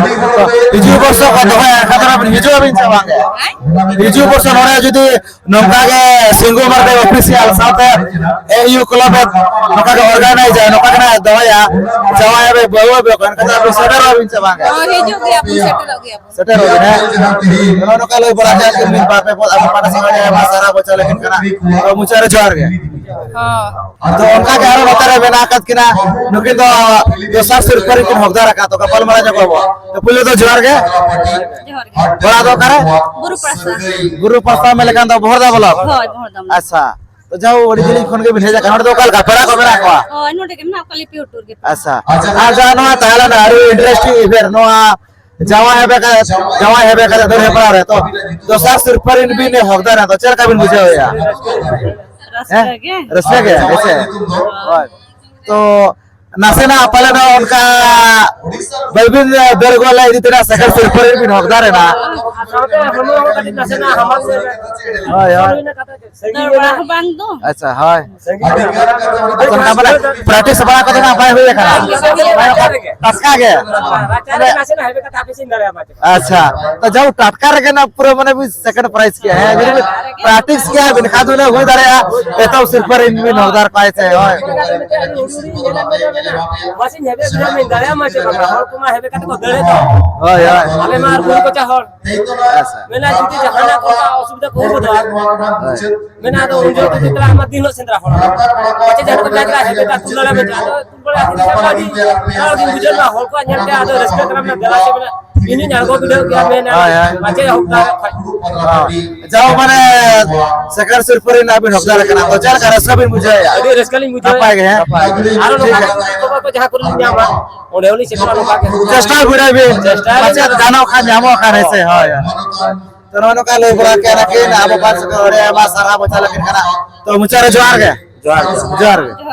ᱛᱚ, ᱦᱤᱡᱩᱜ ᱵᱚᱨᱥᱚ ᱠᱚ ᱫᱚᱦᱚᱭᱟ, ᱮᱱᱠᱷᱟᱱ ᱫᱚ ᱟᱵᱤᱱ ᱦᱤᱡᱩᱜ ᱟᱵᱤᱱ ᱥᱮ ᱵᱟᱝ? ᱦᱮᱸ? ᱦᱤᱡᱩᱜ ᱵᱚᱨᱥᱚ ᱱᱚᱰᱮ ᱡᱩᱫᱤ ᱱᱚᱝᱠᱟ ᱜᱮ ᱥᱤᱝᱜᱩ ᱢᱟᱨᱰᱤ ᱚᱯᱷᱤᱥᱤᱭᱟᱞ ᱥᱟᱶᱛᱮ ᱮ ᱤᱭᱩ ᱠᱞᱟᱵ ᱮ ᱱᱚᱝᱠᱟ ᱜᱮ ᱚᱨᱜᱟᱱᱟᱭᱤᱡᱟ, ᱱᱚᱝᱠᱟ ᱜᱮ ᱱᱟᱜ ᱫᱚᱦᱚᱭᱟ, ᱡᱟᱶᱟᱭ ᱟᱵᱮ ᱵᱟᱹᱦᱩ ᱟᱵᱮ ᱠᱚ, ᱮᱱᱠᱷᱟᱱ ᱫᱚ ᱟᱵᱤᱱ ᱥᱮᱴᱮᱨᱚᱜ ᱟᱵᱤᱱ ᱥᱮ ᱵᱟᱝ? ᱦᱳᱭ, ᱦᱤᱡᱩᱜ ᱜᱮᱭᱟ ᱵᱚᱱ, ᱥᱮᱴᱮᱨᱚᱜ ᱜᱮᱭᱟ ᱵᱚᱱ᱾ ᱥᱮᱴᱮᱨᱚᱜ ᱜᱮ, ᱦᱮᱸ? ᱱᱚᱜᱼᱚ ᱱᱚᱝᱠᱟ ᱞᱟᱹᱭ ᱵᱟᱲᱟ ᱠᱮᱫ ᱠᱤᱱ ᱵᱟᱨ ᱯᱮ ᱯᱚᱫ ᱟᱵᱚ ᱯᱟᱦᱴᱟ ᱥᱮᱫ ᱠᱷᱚᱱ ᱟᱭᱢᱟ ᱥᱟᱨᱦᱟᱣ ᱵᱚ ᱪᱟᱞ ᱟᱹᱠᱤᱱ ᱠᱟᱱᱟ᱾ ᱛᱚ, ᱢᱩᱪᱟᱹᱫ ᱨᱮ ᱡᱚᱦᱟᱨ ᱜᱮ᱾ ᱦᱚᱸ᱾ ᱟᱫᱚ ᱚᱱᱠᱟ ᱜᱮ ᱟᱨᱚ ᱱᱚᱛᱮ ᱨᱮ ᱢᱮᱱᱟᱜ ᱟᱠᱟᱫ ᱠᱤᱱᱟ, ᱱᱩᱠᱤᱱ ᱫᱚ ᱫᱚᱥᱟᱨ ᱥᱤᱨᱯᱟᱹ ᱨᱮᱠᱤᱱ ᱦᱚᱠᱫᱟᱨ ᱟᱠᱟᱫ, ᱛᱚ ᱜᱟᱯᱟᱞ ᱢᱟᱨᱟᱣ ᱧᱚᱜ ᱟᱵᱚ᱾ ᱛᱚ, ᱯᱩᱭᱞᱩ ᱫᱚ ᱡᱚᱦᱟᱨ ᱜᱮ᱾ ᱡᱚᱦᱟᱨ ᱜᱮ᱾ ᱚᱲᱟᱜ ᱫᱚ ᱚᱠᱟᱨᱮ? ᱵᱩᱨᱩ ᱯᱟᱥᱟ᱾ ᱵᱩᱨᱩ ᱯᱟᱥᱟ ᱢᱮᱱ ᱞᱮᱠᱷᱟᱱ ᱫᱚ ᱵᱚᱦᱚᱲᱫᱟ ᱵᱞᱚᱠ? ᱦᱳᱭ, ᱵᱚᱦᱚᱲᱫᱟ ᱵᱞᱚᱠ᱾ ᱟᱪᱪᱷᱟ, ᱛᱚ ᱡᱟᱦᱳ, ᱟᱹᱰᱤ ᱡᱤᱞᱤᱧ ᱠᱷᱚᱱ ᱜᱮ ᱵᱤᱱ ᱦᱮᱡ ᱟᱠᱟᱱᱟ᱾ ᱱᱚᱰᱮ ᱫᱚ ᱚᱠᱟ ᱞᱮᱠᱟ ᱯᱮᱲᱟ ᱠᱚ ᱢᱮᱱᱟᱜ ᱠᱚᱣᱟ? ᱦᱳᱭ, ᱱᱚᱰᱮ ᱜᱮ ᱢᱮᱱᱟᱜ ᱠᱚᱣᱟ, ᱞᱤᱯᱤ ᱦᱩᱴᱩᱨ ᱜᱮ᱾ ᱟᱪᱪᱷᱟ, ᱟᱨ ᱡᱟᱦᱟᱸ ᱱᱚᱣᱟ ᱛᱟᱦᱮᱸ ᱞᱮᱱᱟ ᱟᱹᱰᱤ ᱤᱱᱴᱟᱨᱮᱥᱴᱤᱝ ᱤᱵᱷᱮᱱᱴ, ᱱᱚᱣᱟ ᱡᱟᱶᱟᱭ ᱦᱮᱵᱮ ᱠᱟ-, ᱡᱟᱶᱟᱭ ᱦᱮᱵᱮ ᱠᱟᱛᱮ ᱫᱟᱹᱲ ᱦᱮᱯᱨᱟᱣ ᱨᱮ, ᱛᱚ ᱫᱚᱥᱟᱨ ᱥᱤᱨᱯᱟᱹ ᱨᱤᱱ ᱵᱤᱱ ᱦᱚᱠᱫᱟᱨ ᱮᱱᱟ, ᱛᱚ ᱪᱮᱫ ᱞᱮᱠᱟ ᱵᱤᱱ ᱵᱩᱡᱷᱟᱹᱣᱮᱫᱼᱟ? ᱨᱟᱹᱥᱠᱟᱹ ᱦᱮᱸ? ᱜᱮ᱾ ᱨᱟᱹᱥᱠᱟᱹ ᱜᱮ, ᱦᱮᱸ ᱥᱮ? ᱦᱳᱭ᱾ ᱛᱚ ᱱᱟᱥᱮᱱᱟᱜ ᱯᱟᱞᱮ ᱫᱚ ᱚᱱᱠᱟ ᱵᱟᱹᱵᱤᱱ ᱫᱟᱹᱲ ᱜᱚᱫ ᱞᱮᱫ ᱤᱫᱤ ᱛᱮᱱᱟᱜ ᱥᱮᱠᱮᱱᱰ ᱥᱤᱨᱯᱟᱹ ᱨᱮ ᱵᱤᱱ ᱦᱚᱠᱫᱟᱨ ᱮᱱᱟ᱾ ᱥᱟᱶᱛᱮ ᱦᱚᱲᱢᱚ ᱦᱚᱸ ᱠᱟᱹᱴᱤᱡ ᱱᱟᱥᱮᱱᱟᱜ ᱦᱟᱢᱟᱞ ᱧᱚᱜ ᱮᱱᱟ᱾ ᱦᱳᱭ, ᱦᱳᱭ᱾ ᱥᱟᱺᱜᱤᱧ ᱫᱟᱹᱲ ᱵᱟᱲᱟ ᱮᱱᱟ᱾ ᱦᱚᱸ ᱵᱟᱝ ᱫᱚ᱾ ᱟᱪᱪᱷᱟ, ᱦᱳᱭ᱾ ᱥᱟᱺᱜᱤᱧ ᱫᱟᱹᱲ ᱵᱟᱲᱟ᱾ ᱟᱪᱪᱷᱟ, ᱚᱱᱠᱟ ᱢᱟᱱᱮ ᱯᱨᱮᱠᱴᱤᱥ ᱵᱟᱲᱟ ᱠᱚᱫᱚ ᱱᱟᱜ ᱵᱟᱭ ᱦᱩᱭ ᱟᱠᱟᱱᱟ? ᱴᱟᱴᱠᱟ ᱜᱮ? ᱨᱟᱪᱟ ᱨᱮ ᱱᱟᱥᱮᱱᱟᱜ ᱦᱮᱡ ᱠᱟᱛᱮ ᱦᱟᱯᱮ ᱥᱮᱧ ᱫᱟᱲᱮᱭᱟᱢᱟ᱾ ᱟᱪᱪᱷᱟ, ᱛᱚ ᱡᱟᱦᱳᱠ, ᱴᱟᱴᱠᱟ ᱨᱮᱜᱮ ᱱᱟᱜ ᱯᱩᱨᱟᱹ ᱢᱟᱱᱮ ᱵᱤᱱ ᱥᱮᱠᱮᱱᱰ ᱯᱨᱟᱭᱤᱡᱽ ᱠᱮᱜᱼᱟ᱾ ᱦᱮᱸ, ᱡᱩᱫᱤ ᱵᱤᱱ ᱯᱨᱮᱠᱴᱤᱥ ᱠᱮᱭᱟ, ᱢᱮᱱᱠᱷᱟᱱ ᱫᱚ ᱦᱩᱭ ᱫᱟᱲᱮᱭᱟᱜᱼᱟ ᱮᱛᱚᱦᱚᱵ ᱥᱤᱨᱯᱟᱹ ᱨᱮ ᱤᱧ ᱵᱤᱱ ᱦᱚᱠᱫᱟᱨ ᱠᱚᱣᱟ ᱥᱮ, ᱦᱳᱭ᱾ ᱢᱟᱥᱮᱧ ᱦᱮᱵᱮ ᱵᱩᱡᱷᱟᱹᱣ ᱢᱮ, ᱫᱟᱲᱮᱭᱟᱜ ᱢᱟ ᱪᱮ ᱵᱟᱝᱟ? ᱦᱚᱲ ᱠᱚᱢᱟ ᱦᱮᱵᱮ ᱠᱟᱛᱮ ᱠᱚ ᱫᱟᱹᱲᱮᱫ ᱫᱚ᱾ ᱦᱳᱭ, ᱦᱳᱭ᱾ ᱟᱞᱮ ᱢᱟ ᱟᱨ ᱵᱩᱨᱩ ᱠᱚᱪᱟ ᱦᱚᱲ᱾ ᱟᱪᱪᱷᱟ᱾ ᱢᱮᱱᱟ ᱡᱩᱫᱤ ᱡᱟᱦᱟᱱᱟᱜ ᱠᱚ ᱚᱥᱩᱵᱤᱫᱷᱟ ᱠᱚ ᱦᱩᱭ ᱜᱚᱫᱚᱜᱼᱟ, ᱦᱳᱭ᱾ ᱢᱮᱱᱟ ᱟᱫᱚ ᱩᱱ ᱡᱚᱦᱚᱜ ᱡᱩᱫᱤ ᱛᱟᱦᱞᱮ ᱟᱢᱟᱜ ᱫᱤᱱ ᱦᱤᱞᱳᱜ ᱥᱮᱸᱫᱽᱨᱟ ᱦᱚᱲ᱾ ᱯᱟᱪᱮ ᱡᱟᱦᱟᱸ ᱠᱚ ᱢᱮᱱ ᱠᱮᱫᱟ, ᱦᱮᱵᱮ ᱠᱟᱛᱮ ᱫᱟᱹᱲᱟ ᱢᱮᱱᱛᱮ, ᱟᱫᱚ ᱛᱩᱞ ᱵᱟᱲᱟ ᱠᱟᱛᱮ ᱪᱟᱞᱟᱜ ᱟᱹᱰᱤ, ᱟᱹᱰᱤ ᱵᱩᱡᱷᱟᱹᱣ ᱢᱟ, ᱦᱚᱲ ᱠᱚᱣᱟᱜ ᱧᱮᱞ ᱛᱮ ᱟᱫᱚ ᱨᱟᱹᱥᱠᱟᱹ ᱠᱟᱱᱟ, ᱢᱮᱱᱟ ᱫᱮᱞᱟ ᱥᱮ ᱢᱮᱱᱟ, ᱤᱧ ᱦᱚᱸᱧ ᱟᱬᱜᱚ ᱵᱤᱰᱟᱹᱣ ᱜᱮᱭᱟ, ᱢᱮᱱᱟ ᱦᱳᱭ, ᱦᱳᱭ᱾ ᱯᱟᱪᱮ ᱦᱚᱠᱫᱟᱨ ᱠᱷᱟᱡ᱾ ᱦᱳᱭ᱾ ᱡᱟᱦᱳᱠ, ᱢᱟᱱᱮ ᱥᱮᱠᱮᱱᱰ ᱥᱤᱨᱯᱟᱹ ᱨᱮᱱᱟᱜ ᱵᱤᱱ ᱦᱚᱠᱫᱟᱨ ᱠᱟᱱᱟ, ᱛᱚ ᱪᱮᱫ ᱞᱮᱠᱟ ᱨᱟᱹᱥᱠᱟᱹ ᱵᱤᱱ ᱵᱩᱡᱷᱟᱹᱣᱮᱫᱼᱟ? ᱟᱹᱰᱤ ᱨᱟᱹᱥᱠᱟᱹ ᱞᱤᱧ ᱵᱩᱡᱷᱟᱹᱣᱮᱫᱼᱟ᱾ ᱱᱟᱯᱟᱭ ᱜᱮ, ᱦᱮᱸ? ᱟᱨᱚ ᱴᱷᱤᱠ ᱱᱚᱝᱠᱟ ᱜᱮ᱾ ᱠᱷᱚᱵᱚᱨ ᱠᱚ ᱡᱟᱦᱟᱸ ᱠᱚᱨᱮ ᱞᱤᱧ ᱧᱟᱢᱟ, ᱚᱸᱰᱮ ᱦᱚᱸᱞᱤᱧ ᱥᱮᱴᱮᱨᱚᱜᱼᱟ ᱱᱚᱝᱠᱟ ᱜᱮ᱾ ᱪᱮᱥᱴᱟᱭ ᱵᱤᱰᱟᱹᱣ ᱵᱤᱱ, ᱪᱮᱥᱴᱟᱭ ᱵᱤᱱ᱾ ᱯᱟᱪᱮᱫ ᱜᱟᱱᱚᱜ ᱠᱷᱟᱱ ᱧᱟᱢᱚᱜ ᱠᱷᱟᱱ, ᱦᱮᱸ ᱥᱮ? ᱦᱳᱭ, ᱦᱳᱭ᱾ ᱛᱚ ᱱᱚᱜᱼᱚ ᱱᱚᱝᱠᱟ ᱞᱟᱹᱭ ᱵᱟᱲᱟ ᱠᱮᱫ ᱟᱹᱠᱤᱱ, ᱟᱵᱚ ᱯᱟᱦᱴᱟ ᱥᱮᱫ ᱠᱷᱚᱱ ᱟᱹᱰᱤ ᱟᱭᱢᱟ ᱥᱟᱨᱦᱟᱣ ᱵᱚᱱ ᱪᱟᱞ ᱟᱹᱠᱤᱱ ᱠᱟᱱᱟ᱾ ᱛᱚ ᱢᱩᱪᱟᱹᱫ ᱨᱮ ᱡᱚᱦᱟᱨ ᱜᱮ᱾ ᱡᱚᱦᱟᱨ ᱜᱮ᱾ ᱡᱚᱦᱟᱨ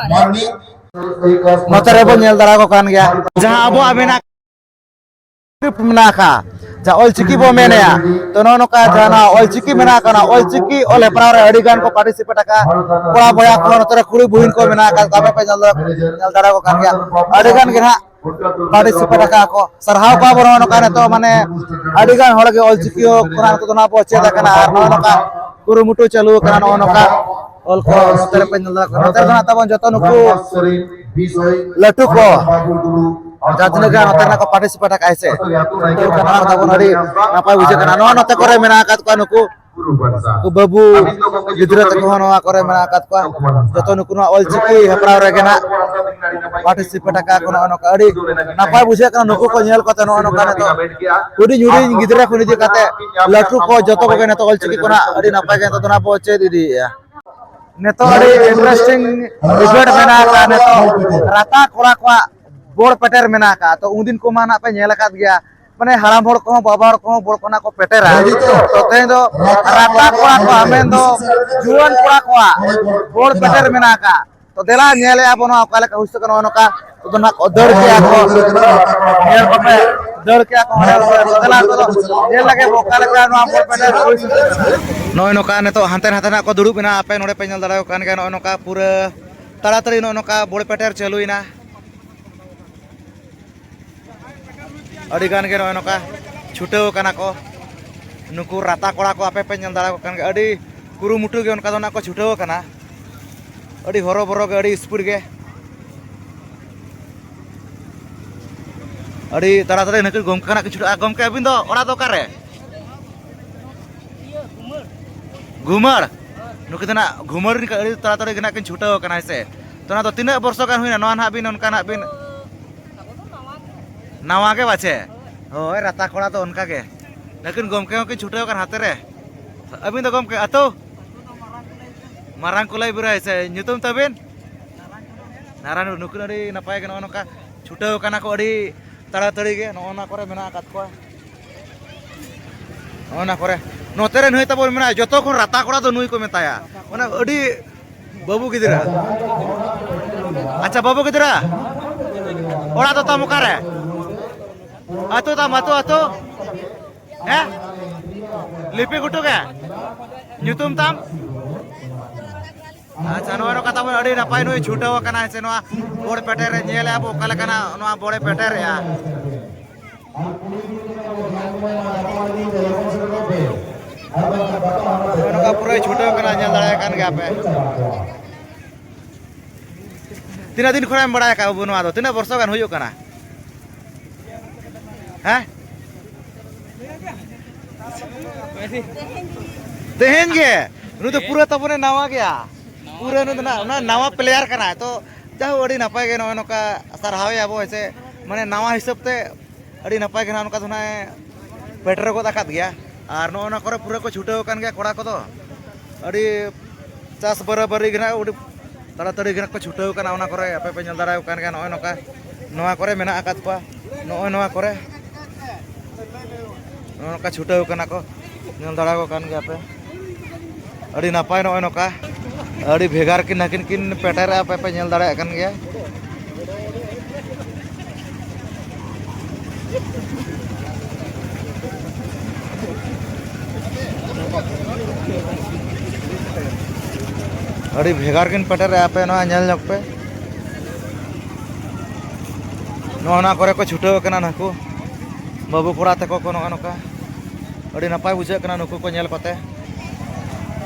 ᱜᱮ᱾ ᱱᱚᱛᱮ ᱨᱮᱵᱚᱱ ᱧᱮᱞ ᱫᱟᱨᱟ ᱠᱚ ᱠᱟᱱ ᱜᱮᱭᱟ, ᱡᱟᱦᱟᱸ ᱟᱵᱚᱣᱟᱜ ᱢᱮᱱᱟᱜ ᱢᱮᱱᱟᱜ ᱟᱠᱟᱫ, ᱡᱟᱦᱟᱸ ᱚᱞᱪᱤᱠᱤ ᱵᱚ ᱢᱮᱱᱮᱜᱼᱟ, ᱛᱚ ᱱᱚᱜᱼᱚ ᱱᱚᱝᱠᱟ ᱡᱟᱦᱟᱸ ᱱᱚᱣᱟ ᱚᱞᱪᱤᱠᱤ ᱢᱮᱱᱟᱜ ᱟᱠᱟᱫ, ᱚᱱᱟ ᱚᱞᱪᱤᱠᱤ ᱚᱞ ᱦᱮᱯᱨᱟᱣ ᱨᱮ ᱟᱹᱰᱤ ᱜᱟᱱ ᱠᱚ ᱯᱟᱨᱴᱤᱥᱤᱯᱮᱴ ᱟᱠᱟᱫ, ᱠᱚᱲᱟ ᱵᱚᱭᱦᱟ ᱠᱚ, ᱱᱚᱛᱮ ᱨᱮ ᱠᱩᱲᱤ ᱵᱩᱦᱤᱱ ᱠᱚ ᱢᱮᱱᱟᱜ ᱟᱠᱟᱫ, ᱟᱯᱮ ᱯᱮ ᱧᱮᱞ ᱫᱟᱲᱮ-, ᱧᱮᱞ ᱫᱟᱲᱮ ᱟᱠᱚ ᱠᱟᱱ ᱜᱮᱭᱟ, ᱟᱹᱰᱤ ᱜᱟᱱ ᱜᱮ ᱱᱟᱦᱟᱜ ᱯᱟᱨᱴᱤᱥᱤᱯᱮᱴ ᱟᱠᱟᱫ ᱠᱚ᱾ ᱥᱟᱨᱦᱟᱣ ᱠᱚᱣᱟ ᱵᱚᱱ ᱱᱚᱜᱼᱚ ᱱᱚᱝᱠᱟ ᱱᱤᱛᱚᱜ ᱢᱟᱱᱮ ᱟᱹᱰᱤ ᱜᱟᱱ ᱦᱚᱲ ᱜᱮ ᱚᱞᱪᱤᱠᱤ ᱠᱷᱚᱱᱟᱜ ᱱᱤᱛᱚᱜ ᱫᱚ ᱱᱚᱣᱟ ᱵᱚ ᱪᱮᱫ ᱟᱠᱟᱱᱟ, ᱟᱨ ᱱᱚᱜᱼᱚ ᱱᱚᱝᱠᱟ ᱠᱩᱨᱩᱢᱩᱴᱩ ᱪᱟᱹᱞᱩ ᱟᱠᱟᱱᱟ ᱱᱚᱜᱼᱚ ᱱᱚᱝᱠᱟ᱾ ᱚᱞ ᱠᱚ ᱱᱚᱛᱮ ᱨᱮᱯᱮ ᱧᱮᱞ ᱫᱟᱲᱮᱭᱟᱜ ᱠᱟᱱᱟ᱾ ᱱᱚᱛᱮ ᱨᱮᱫᱚ ᱦᱟᱸᱜ ᱛᱟᱵᱚᱱ ᱡᱚᱛᱚ ᱱᱩᱠᱩ ᱞᱟᱹᱴᱩ ᱠᱚ, ᱡᱟᱦᱟᱸ ᱛᱤᱱᱟᱹᱜ ᱜᱮ ᱱᱚᱛᱮ ᱨᱮᱱᱟᱜ ᱠᱚ ᱯᱟᱨᱴᱤᱥᱤᱯᱮᱴ ᱟᱠᱟᱫ, ᱦᱮᱸ ᱥᱮ? ᱱᱩᱠᱩ ᱠᱚ ᱦᱟᱸᱜ ᱛᱟᱵᱚᱱ ᱟᱹᱰᱤ ᱱᱟᱯᱟᱭ ᱵᱩᱡᱷᱟᱹᱜ ᱠᱟᱱᱟ᱾ ᱱᱚᱣᱟ ᱱᱚᱛᱮ ᱠᱚᱨᱮ ᱢᱮᱱᱟᱜ ᱟᱠᱟᱫ ᱠᱚᱣᱟ ᱱᱩᱠᱩ, ᱱᱩᱠᱩ ᱵᱟᱹᱵᱩ ᱜᱤᱫᱽᱨᱟᱹ ᱛᱟᱠᱚ ᱦᱚᱸ ᱱᱚᱣᱟ ᱠᱚᱨᱮ ᱢᱮᱱᱟᱜ ᱟᱠᱟᱫ ᱠᱚᱣᱟ᱾ ᱡᱚᱛᱚ ᱱᱩᱠᱩ ᱱᱚᱣᱟ ᱚᱞᱪᱤᱠᱤ ᱦᱮᱯᱨᱟᱣ ᱨᱮᱜᱮ ᱱᱟᱜ ᱯᱟᱨᱴᱤᱥᱤᱯᱮᱴ ᱟᱠᱟᱫ ᱠᱚ᱾ ᱱᱚᱜᱼᱚ ᱱᱚᱝᱠᱟ ᱟᱹᱰᱤ ᱱᱟᱯᱟᱭ ᱵᱩᱡᱷᱟᱹᱜ ᱠᱟᱱᱟ ᱱᱩᱠᱩ ᱠᱚ ᱧᱮᱞ ᱠᱟᱛᱮ᱾ ᱱᱚᱜᱼᱚ ᱱᱚᱝᱠᱟ ᱱᱤᱛᱚᱜ ᱦᱩᱰᱤᱧ ᱦᱩᱰᱤᱧ ᱜᱤᱫᱽᱨᱟᱹ ᱠᱷᱚᱱ ᱤᱫᱤ ᱠᱟᱛᱮ ᱞᱟᱹᱴᱩ ᱠᱚ ᱡᱚᱛᱚ ᱠᱚᱜᱮ ᱱᱤᱛᱚᱜ ᱚᱞᱪᱤᱠᱤ ᱠᱚ ᱱᱟᱜ ᱟᱹᱰᱤ ᱱᱟᱯᱟᱭ ᱜᱮ ᱱᱤᱛᱚᱜ ᱫᱚ ᱱᱟᱜ ᱵᱚ ᱪᱮᱫ ᱤᱫᱤᱭᱮᱫᱼᱟ᱾ ᱱᱤᱛᱚᱜ ᱟᱹᱰᱤ ᱤᱱᱴᱟᱨᱮᱥᱴᱤᱝ ᱤᱵᱷᱮᱱᱴ ᱢᱮᱱᱟᱜ ᱟᱠᱟᱫ᱾ ᱱᱤᱛᱚᱜ ᱨᱟᱛᱟ ᱠᱚᱲᱟ ᱠᱚᱣᱟᱜ ᱵᱚᱲ ᱯᱮᱴᱮᱨ ᱢᱮᱱᱟᱜ ᱟᱠᱟᱫ᱾ ᱛᱚ ᱩᱱᱫᱤᱱ ᱠᱚᱢᱟ ᱱᱟᱜ ᱯᱮ ᱧᱮᱞ ᱟᱠᱟᱫ ᱜᱮᱭᱟ, ᱢᱟᱱᱮ ᱦᱟᱲᱟᱢ ᱦᱚᱲ ᱠᱚᱦᱚᱸ, ᱵᱟᱵᱟ ᱦᱚᱲ ᱠᱚᱦᱚᱸ ᱵᱚᱲ ᱠᱚ ᱱᱟᱜ ᱠᱚ ᱯᱮᱴᱮᱨᱟ᱾ ᱛᱚ ᱛᱮᱦᱮᱧ ᱫᱚ ᱨᱟᱛᱟ ᱠᱚᱲᱟ ᱠᱚᱣᱟᱜ, ᱢᱮᱱᱫᱚ ᱡᱩᱣᱟᱹᱱ ᱠᱚᱲᱟ ᱠᱚᱣᱟᱜ ᱵᱚᱲ ᱯᱮᱴᱮᱨ ᱢᱮᱱᱟᱜ ᱟᱠᱟᱫ᱾ ᱛᱚ ᱫᱮᱞᱟ ᱧᱮᱞᱮᱜᱼᱟ ᱵᱚᱱ ᱱᱚᱣᱟ ᱚᱠᱟ ᱞᱮᱠᱟ ᱦᱩᱭ ᱥᱟᱹᱛ ᱠᱟᱱᱟ᱾ ᱱᱚᱜᱼᱚ ᱱᱚᱝᱠᱟ ᱱᱤᱛᱚᱜ ᱫᱚ ᱱᱟᱜ ᱠᱚ ᱫᱟᱹᱲ ᱠᱮᱜᱼᱟ ᱠᱚ, ᱧᱮᱞ ᱠᱚᱯᱮ, ᱫᱟᱹᱲ ᱠᱮᱜᱼᱟ ᱠᱚ ᱦᱚᱲ ᱠᱚ᱾ ᱛᱚ ᱫᱮᱞᱟ ᱱᱤᱛᱚᱜ ᱫᱚ ᱧᱮᱞ ᱞᱮᱜᱮ ᱵᱚ ᱚᱠᱟ ᱞᱮᱠᱟ ᱱᱚᱣᱟ ᱵᱚᱞ ᱯᱮᱴᱮᱨ ᱦᱩᱭ ᱥᱟᱹᱛ ᱠᱟᱱᱟ᱾ ᱱᱚᱜᱼᱚᱭ ᱱᱚᱝᱠᱟ ᱱᱤᱛᱚᱜ ᱦᱟᱱᱛᱮ ᱱᱟᱛᱮ ᱱᱟᱜ ᱠᱚ ᱫᱩᱲᱩᱵ ᱮᱱᱟ, ᱟᱯᱮ ᱱᱚᱰᱮ ᱯᱮ ᱧᱮᱞ ᱫᱟᱲᱮᱭᱟᱜ ᱠᱟᱱ ᱜᱮᱭᱟ᱾ ᱱᱚᱜᱼᱚᱭ ᱱᱚᱝᱠᱟ ᱯᱩᱨᱟᱹ ᱛᱟᱲᱟᱛᱟᱲᱤ ᱱᱚᱜᱼᱚ ᱱᱚᱝᱠᱟ ᱵᱚᱞ ᱯᱮᱴᱮᱨ ᱪᱟᱹᱞᱩᱭᱮᱱᱟ᱾ ᱟᱹᱰᱤ ᱜᱟᱱ ᱜᱮ ᱱᱚᱜᱼᱚᱭ ᱱᱚᱝᱠᱟ ᱪᱷᱩᱴᱟᱹᱣ ᱠᱟᱱᱟ ᱠᱚ᱾ ᱱᱩᱠᱩ ᱨᱟᱛᱟ ᱠᱚᱲᱟ ᱠᱚ ᱟᱯᱮ ᱯᱮ ᱧᱮᱞ ᱫᱟᱲᱮᱭᱟᱠᱚ ᱠᱟᱱ ᱜᱮᱭᱟ, ᱟᱹᱰᱤ ᱠᱩᱨᱩᱢᱩᱴᱩ ᱜᱮ ᱚᱱᱠᱟ ᱫᱚ ᱱᱟᱜ ᱠᱚ ᱪᱷᱩᱴᱟᱹᱣ ᱠᱟᱱᱟ᱾ ᱟᱹᱰᱤ ᱦᱚᱨᱚ ᱵᱚᱨᱚ ᱜᱮ, ᱟᱹᱰᱤ ᱥᱯᱤᱰ ᱜᱮ, ᱟᱹᱰᱤ ᱛᱟᱲᱟᱛᱟᱲᱤ ᱱᱩᱠᱤᱱ ᱜᱚᱢᱠᱮ ᱠᱷᱚᱱᱟᱜ ᱠᱤᱱ ᱪᱷᱩᱴᱟᱹᱜᱼᱟ᱾ ᱜᱚᱢᱠᱮ, ᱟᱹᱵᱤᱱ ᱫᱚ ᱚᱲᱟᱜ ᱫᱚ ᱚᱠᱟᱨᱮ? ᱜᱷᱩᱢᱟᱹᱲ᱾ ᱱᱩᱠᱤᱱ ᱫᱚ ᱱᱟᱜ ᱜᱷᱩᱢᱟᱹᱲ ᱨᱤᱱ ᱟᱹᱰᱤ ᱛᱟᱲᱟᱛᱟᱲᱤ ᱜᱮ ᱱᱟᱜ ᱠᱤᱱ ᱪᱷᱩᱴᱟᱹᱣ ᱟᱠᱟᱱᱟ, ᱦᱮᱸ ᱥᱮ? ᱛᱚ, ᱚᱱᱟ ᱫᱚ ᱛᱤᱱᱟᱹᱜ ᱵᱚᱨᱥᱚ ᱜᱟᱱ ᱦᱩᱭᱱᱟ ᱱᱚᱣᱟ ᱱᱟᱜ ᱵᱤᱱ, ᱚᱱᱠᱟ ᱱᱟᱜ ᱵᱤᱱ? ᱱᱟᱣᱟ ᱜᱮ ᱵᱟᱪᱷᱮ? ᱦᱳᱭ, ᱨᱟᱛᱟ ᱠᱚᱲᱟ ᱫᱚ ᱚᱱᱠᱟ ᱜᱮ᱾ ᱞᱮᱠᱤᱱ ᱜᱚᱢᱠᱮ ᱦᱚᱸᱠᱤᱱ ᱪᱷᱩᱴᱟᱹᱣ ᱟᱠᱟᱱ ᱦᱟᱛᱮ ᱨᱮ᱾ ᱟᱹᱵᱤᱱ ᱫᱚ ᱜᱚᱢᱠᱮ ᱟᱹᱛᱩ? ᱢᱟᱨᱟᱝ ᱠᱩᱞᱟᱹᱭ ᱵᱩᱨᱟᱹᱭ ᱥᱮ ᱧᱩᱛᱩᱢ ᱛᱟᱵᱤᱱ? ᱱᱟᱨᱟᱭᱚᱱ᱾ ᱱᱩᱠᱤᱱ ᱟᱹᱰᱤ ᱱᱟᱯᱟᱭ ᱜᱮ ᱱᱚᱜᱼᱚ ᱱᱚᱝᱠᱟ ᱪᱷᱩᱴᱟᱹᱣ ᱠᱟᱱᱟ ᱠᱚ ᱟᱹᱰᱤ ᱛᱟᱲᱟᱛᱟᱲᱤ ᱜᱮ᱾ ᱱᱚᱜᱼᱚ ᱱᱟ ᱠᱚᱨᱮ ᱢᱮᱱᱟᱜ ᱟᱠᱟᱫ ᱠᱚᱣᱟ, ᱱᱚᱜᱼᱚ ᱱᱟ ᱠᱚᱨᱮ᱾ ᱱᱚᱛᱮ ᱨᱮ ᱱᱩᱭ ᱛᱟᱵᱚᱱ ᱢᱮᱱᱟᱭᱟ, ᱡᱚᱛᱚ ᱠᱷᱚᱱ ᱨᱟᱛᱟ ᱠᱚᱲᱟ ᱫᱚ ᱱᱩᱭ ᱠᱚ ᱢᱮᱛᱟᱭᱟ, ᱢᱟᱱᱮ ᱟᱹᱰᱤ ᱵᱟᱹᱵᱩ ᱜᱤᱫᱽᱨᱟᱹ᱾ ᱟᱪᱪᱷᱟ, ᱵᱟᱹᱵᱩ ᱜᱤᱫᱽᱨᱟᱹ, ᱚᱲᱟᱜ ᱫᱚ ᱛᱟᱢ ᱚᱠᱟᱨᱮ? ᱟᱹᱛᱩ ᱛᱟᱢ, ᱟᱹᱛᱩ, ᱟᱹᱛᱩ? ᱦᱮᱸ? ᱞᱤᱯᱤ ᱜᱷᱩᱴᱩ ᱜᱮ? ᱧᱩᱛᱩᱢ ᱛᱟᱢ? ᱟᱪᱪᱷᱟ, ᱱᱚᱜᱼᱚᱭ ᱱᱚᱝᱠᱟ ᱛᱟᱵᱚᱱ ᱟᱹᱰᱤ ᱱᱟᱯᱟᱭ ᱱᱩᱭ ᱪᱷᱩᱴᱟᱹᱣ ᱟᱠᱟᱱᱟᱭ ᱥᱮ ᱱᱚᱣᱟ ᱵᱚᱲ ᱯᱮᱴᱮᱨ ᱨᱮ ᱧᱮᱞᱮᱜᱼᱟ ᱵᱚ ᱚᱠᱟ ᱞᱮᱠᱟᱱᱟᱜ ᱱᱚᱣᱟ ᱵᱚᱲᱮ ᱯᱮᱴᱮᱨᱮᱜᱼᱟ᱾ ᱱᱚᱜᱼᱚᱭ ᱱᱚᱝᱠᱟ ᱯᱩᱨᱟᱹᱭ ᱪᱷᱩᱴᱟᱹᱣ ᱠᱟᱱᱟ, ᱧᱮᱞ ᱫᱟᱲᱮᱭᱟᱜ ᱠᱟᱱ ᱜᱮᱭᱟ ᱯᱮ᱾ ᱛᱤᱱᱟᱹᱜ ᱫᱤᱱ ᱠᱷᱚᱱᱮᱢ ᱵᱟᱲᱟᱭ ᱟᱠᱟᱫ ᱵᱟᱹᱵᱩ ᱱᱚᱣᱟ ᱫᱚ? ᱛᱤᱱᱟᱹᱜ ᱵᱚᱨᱥᱚ ᱜᱟᱱ ᱦᱩᱭᱩᱜ ᱠᱟᱱᱟ? ᱦᱮᱸ? ᱛᱮᱦᱮᱧ ᱜᱮ? ᱱᱩᱭ ᱫᱚ ᱯᱩᱨᱟᱹ ᱛᱟᱵᱚᱱᱮ ᱱᱟᱣᱟ ᱜᱮᱭᱟ᱾ ᱯᱩᱨᱟᱹ ᱱᱩᱭ ᱫᱚ ᱱᱟ-, ᱚᱱᱟ ᱱᱟᱣᱟ ᱯᱞᱮᱭᱟᱨ ᱠᱟᱱᱟᱭ᱾ ᱛᱚ ᱡᱟᱭᱦᱳᱠ, ᱟᱹᱰᱤ ᱱᱟᱯᱟᱭ ᱜᱮ ᱱᱚᱜᱼᱚᱭ ᱱᱚᱝᱠᱟ ᱥᱟᱨᱦᱟᱣᱮᱭᱟ ᱵᱚ, ᱦᱮᱸ ᱥᱮ? ᱢᱟᱱᱮ ᱱᱟᱣᱟ ᱦᱤᱥᱟᱹᱵ ᱛᱮ ᱟᱹᱰᱤ ᱱᱟᱯᱟᱭ ᱜᱮ ᱱᱟᱜ ᱱᱚᱝᱠᱟ ᱫᱚ ᱱᱟᱜ ᱮ ᱯᱮᱴᱮᱨ ᱜᱚᱫ ᱟᱠᱟᱫ ᱜᱮᱭᱟ᱾ ᱟᱨ ᱱᱚᱜᱼᱚ ᱱᱚᱣᱟ ᱠᱚᱨᱮ ᱯᱩᱨᱟᱹ ᱠᱚ ᱪᱷᱩᱴᱟᱹᱣ ᱟᱠᱟᱱ ᱜᱮᱭᱟ ᱠᱚᱲᱟ ᱠᱚᱫᱚ᱾ ᱟᱹᱰᱤ ᱪᱟᱥ ᱵᱟᱨᱟᱵᱟᱹᱨᱤ ᱜᱮ ᱱᱟᱜ ᱟᱹᱰᱤ ᱛᱟᱲᱟᱛᱟᱲᱤ ᱜᱮ ᱱᱟᱜ ᱠᱚ ᱪᱷᱩᱴᱟᱹᱣ ᱟᱠᱟᱱᱟ᱾ ᱚᱱᱟ ᱠᱚᱨᱮ ᱟᱯᱮ ᱯᱮ ᱧᱮᱞ ᱫᱟᱲᱮᱭᱟᱠᱚ ᱠᱟᱱ ᱜᱮᱭᱟ, ᱱᱚᱜᱼᱚᱭ ᱱᱚᱝᱠᱟ ᱱᱚᱣᱟ ᱠᱚᱨᱮ ᱢᱮᱱᱟᱜ ᱟᱠᱟᱫ ᱠᱚᱣᱟ᱾ ᱱᱚᱜᱼᱚᱭ ᱱᱚᱣᱟ ᱠᱚᱨᱮ ᱱᱚᱜᱼᱚ ᱱᱚᱝᱠᱟ ᱪᱷᱩᱴᱟᱹᱣ ᱠᱟᱱᱟ ᱠᱚ, ᱧᱮᱞ ᱫᱟᱲᱮᱭᱟᱠᱚ ᱠᱟᱱ ᱜᱮᱭᱟ ᱯᱮ᱾ ᱟᱹᱰᱤ ᱱᱟᱯᱟᱭ ᱱᱚᱜᱼᱚᱭ ᱱᱚᱝᱠᱟ ᱟᱹᱰᱤ ᱵᱷᱮᱜᱟᱨ ᱠᱤᱱ ᱱᱟᱹᱠᱤᱱ ᱠᱤᱱ ᱯᱮᱴᱮᱨᱮᱜᱼᱟ, ᱟᱯᱮ ᱯᱮ ᱧᱮᱞ ᱫᱟᱲᱮᱭᱟᱜ ᱠᱟᱱ ᱜᱮᱭᱟ᱾ ᱟᱹᱰᱤ ᱵᱷᱮᱜᱟᱨ ᱠᱤᱱ ᱯᱮᱴᱮᱨᱮᱜᱼᱟ, ᱟᱯᱮ ᱱᱚᱣᱟ ᱧᱮᱞ ᱧᱚᱜ ᱯᱮ᱾ ᱱᱚᱜᱼᱚ ᱱᱚᱣᱟ ᱠᱚᱨᱮ ᱠᱚ ᱪᱷᱩᱴᱟᱹᱣ ᱟᱠᱟᱱᱟ ᱱᱟᱠᱩ ᱵᱟᱹᱵᱩ ᱠᱚᱲᱟ ᱛᱟᱠᱚ ᱠᱚ, ᱱᱚᱜᱼᱚ ᱱᱚᱝᱠᱟ᱾ ᱟᱹᱰᱤ ᱱᱟᱯᱟᱭ ᱵᱩᱡᱷᱟᱹᱜ ᱠᱟᱱᱟ ᱱᱩᱠᱩ ᱠᱚ ᱧᱮᱞ ᱠᱟᱛᱮ᱾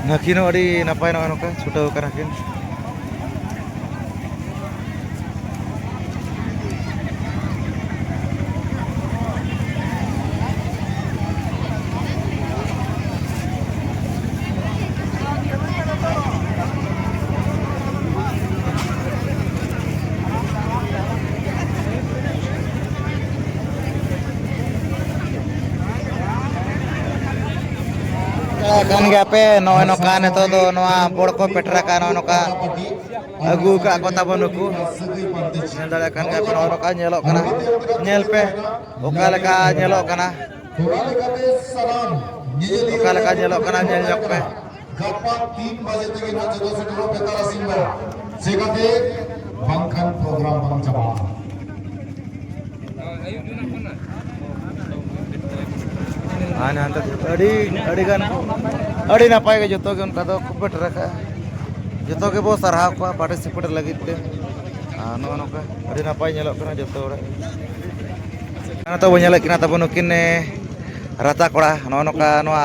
ᱱᱟᱹᱠᱤᱱ ᱦᱚᱸ ᱟᱹᱰᱤ ᱱᱟᱯᱟᱭ ᱱᱚᱜᱼᱚ ᱱᱚᱝᱠᱟ ᱪᱷᱩᱴᱟᱹᱣ ᱠᱟᱱᱟ ᱠᱤᱱ᱾ ᱠᱟᱱ ᱜᱮᱭᱟ ᱯᱮ, ᱱᱚᱜᱼᱚᱭ ᱱᱚᱝᱠᱟ ᱱᱤᱛᱚᱜ ᱫᱚ ᱱᱚᱣᱟ ᱵᱚᱲ ᱠᱚ ᱯᱮᱴᱮᱨ ᱟᱠᱟᱫ, ᱱᱚᱜᱼᱚᱭ ᱱᱚᱝᱠᱟ ᱟᱹᱜᱩ ᱟᱠᱟᱫ ᱠᱚ ᱛᱟᱵᱚᱱ ᱱᱩᱠᱩ᱾ ᱧᱮᱞ ᱫᱟᱲᱮᱭᱟᱜ ᱠᱟᱱ ᱜᱮᱭᱟ ᱯᱮ, ᱱᱚᱜᱼᱚᱭ ᱱᱚᱝᱠᱟ ᱧᱮᱞᱚᱜ ᱠᱟᱱᱟ᱾ ᱧᱮᱞ ᱯᱮ ᱚᱠᱟ ᱞᱮᱠᱟ ᱧᱮᱞᱚᱜ ᱠᱟᱱᱟ, ᱚᱠᱟ ᱞᱮᱠᱟ ᱧᱮᱞᱚᱜ ᱠᱟᱱᱟ, ᱧᱮᱞ ᱧᱚᱜ ᱯᱮ᱾ ᱜᱟᱯᱟ ᱛᱤᱱ ᱵᱟᱡᱮ ᱛᱮᱜᱮ ᱱᱟᱜ ᱡᱚᱛᱚ ᱥᱮᱴᱮᱨᱚᱜ ᱯᱮ ᱛᱟᱨᱟᱥᱤᱧ ᱵᱮᱲᱟ᱾ ᱪᱮᱠᱟᱛᱮ? ᱵᱟᱝᱠᱷᱟᱱ ᱯᱨᱳᱜᱨᱟᱢ ᱵᱟᱝ ᱪᱟᱵᱟᱜᱼᱟ᱾ ᱟᱨ ᱦᱟᱱᱛᱮ ᱟᱹᱰᱤ, ᱟᱹᱰᱤ ᱜᱟᱱ, ᱟᱹᱰᱤ ᱱᱟᱯᱟᱭ ᱜᱮ ᱡᱚᱛᱚ ᱜᱮ ᱚᱱᱠᱟ ᱫᱚ ᱠᱚ ᱯᱮᱴᱮᱨ ᱟᱠᱟᱫᱼᱟ᱾ ᱡᱚᱛᱚ ᱜᱮᱵᱚ ᱥᱟᱨᱦᱟᱣ ᱠᱚᱣᱟ ᱯᱟᱨᱴᱤᱥᱤᱯᱮᱴ ᱞᱟᱹᱜᱤᱫ ᱛᱮ᱾ ᱟᱨ ᱱᱚᱜᱼᱚ ᱱᱚᱝᱠᱟ ᱟᱹᱰᱤ ᱱᱟᱯᱟᱭ ᱧᱮᱞᱚᱜ ᱠᱟᱱᱟ ᱡᱚᱛᱚ ᱦᱚᱲᱟᱜ᱾ ᱱᱚᱛᱮ ᱵᱚ ᱧᱮᱞᱮᱫ ᱠᱤᱱᱟ ᱛᱟᱵᱚ ᱱᱩᱠᱤᱱ, ᱮ, ᱨᱟᱛᱟ ᱠᱚᱲᱟ, ᱱᱚᱜᱼᱚ ᱱᱚᱝᱠᱟ ᱱᱚᱣᱟ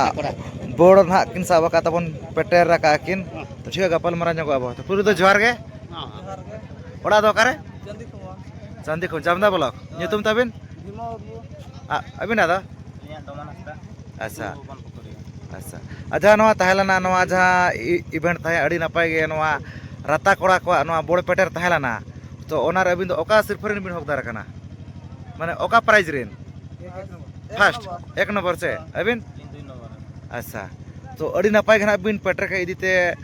ᱵᱳᱲ ᱱᱟᱦᱟᱜ ᱠᱤᱱ ᱥᱟᱵ ᱟᱠᱟᱫ ᱛᱟᱵᱚᱱ, ᱯᱮᱴᱮᱨ ᱟᱠᱟᱫ ᱠᱤᱱ᱾ ᱛᱚ ᱴᱷᱤᱠ ᱜᱮᱭᱟ, ᱜᱟᱯᱟᱞ ᱢᱟᱨᱟᱣ ᱧᱚᱜᱚᱜ ᱟᱵᱚ᱾ ᱛᱚ ᱯᱩᱭᱞᱩ ᱫᱚ ᱡᱚᱦᱟᱨ ᱜᱮ᱾ ᱚᱲᱟᱜ ᱫᱚ ᱚᱠᱟᱨᱮ? ᱪᱟᱸᱫᱤ ᱠᱷᱚᱱ, ᱡᱟᱢᱫᱟ ᱵᱞᱚᱠ᱾ ᱧᱩᱛᱩᱢ ᱛᱟᱵᱤᱱ? ᱟ-, ᱟᱹᱵᱤᱱᱟᱜ ᱫᱚ? ᱟᱪᱪᱷᱟ᱾ ᱟᱪᱪᱷᱟ᱾ ᱟᱨ ᱡᱟᱦᱟᱸ ᱱᱚᱣᱟ ᱛᱟᱦᱮᱸ ᱞᱮᱱᱟ, ᱱᱚᱣᱟ ᱡᱟᱦᱟᱸ ᱤ-, ᱤᱵᱷᱮᱱᱴ ᱛᱟᱦᱮᱸ, ᱟᱹᱰᱤ ᱱᱟᱯᱟᱭ ᱜᱮ ᱱᱚᱣᱟ ᱨᱟᱛᱟ ᱠᱚᱲᱟ ᱠᱚᱣᱟᱜ ᱱᱚᱣᱟ ᱵᱚᱲ ᱯᱮᱴᱮᱨ ᱛᱟᱦᱮᱸ ᱞᱮᱱᱟ᱾ ᱛᱚ ᱚᱱᱟᱨᱮ ᱟᱹᱵᱤᱱ ᱫᱚ ᱚᱠᱟ ᱥᱤᱨᱯᱟᱹ ᱨᱮᱱ ᱵᱤᱱ ᱦᱚᱠᱫᱟᱨ ᱠᱟᱱᱟ? ᱢᱟᱱᱮ ᱚᱠᱟ ᱯᱨᱟᱭᱤᱡᱽ ᱨᱮᱱ? ᱯᱷᱟᱥᱴ, ᱮᱠ ᱱᱚᱢᱵᱚᱨ ᱥᱮ? ᱟᱹᱵᱤᱱ? ᱟᱪᱪᱷᱟ, ᱛᱚ ᱟᱹᱰᱤ ᱱᱟᱯᱟᱭ ᱜᱮ ᱱᱟᱜ ᱵᱤᱱ ᱯᱮᱴᱮᱨ ᱠᱮᱫ ᱤᱫᱤ ᱛᱮ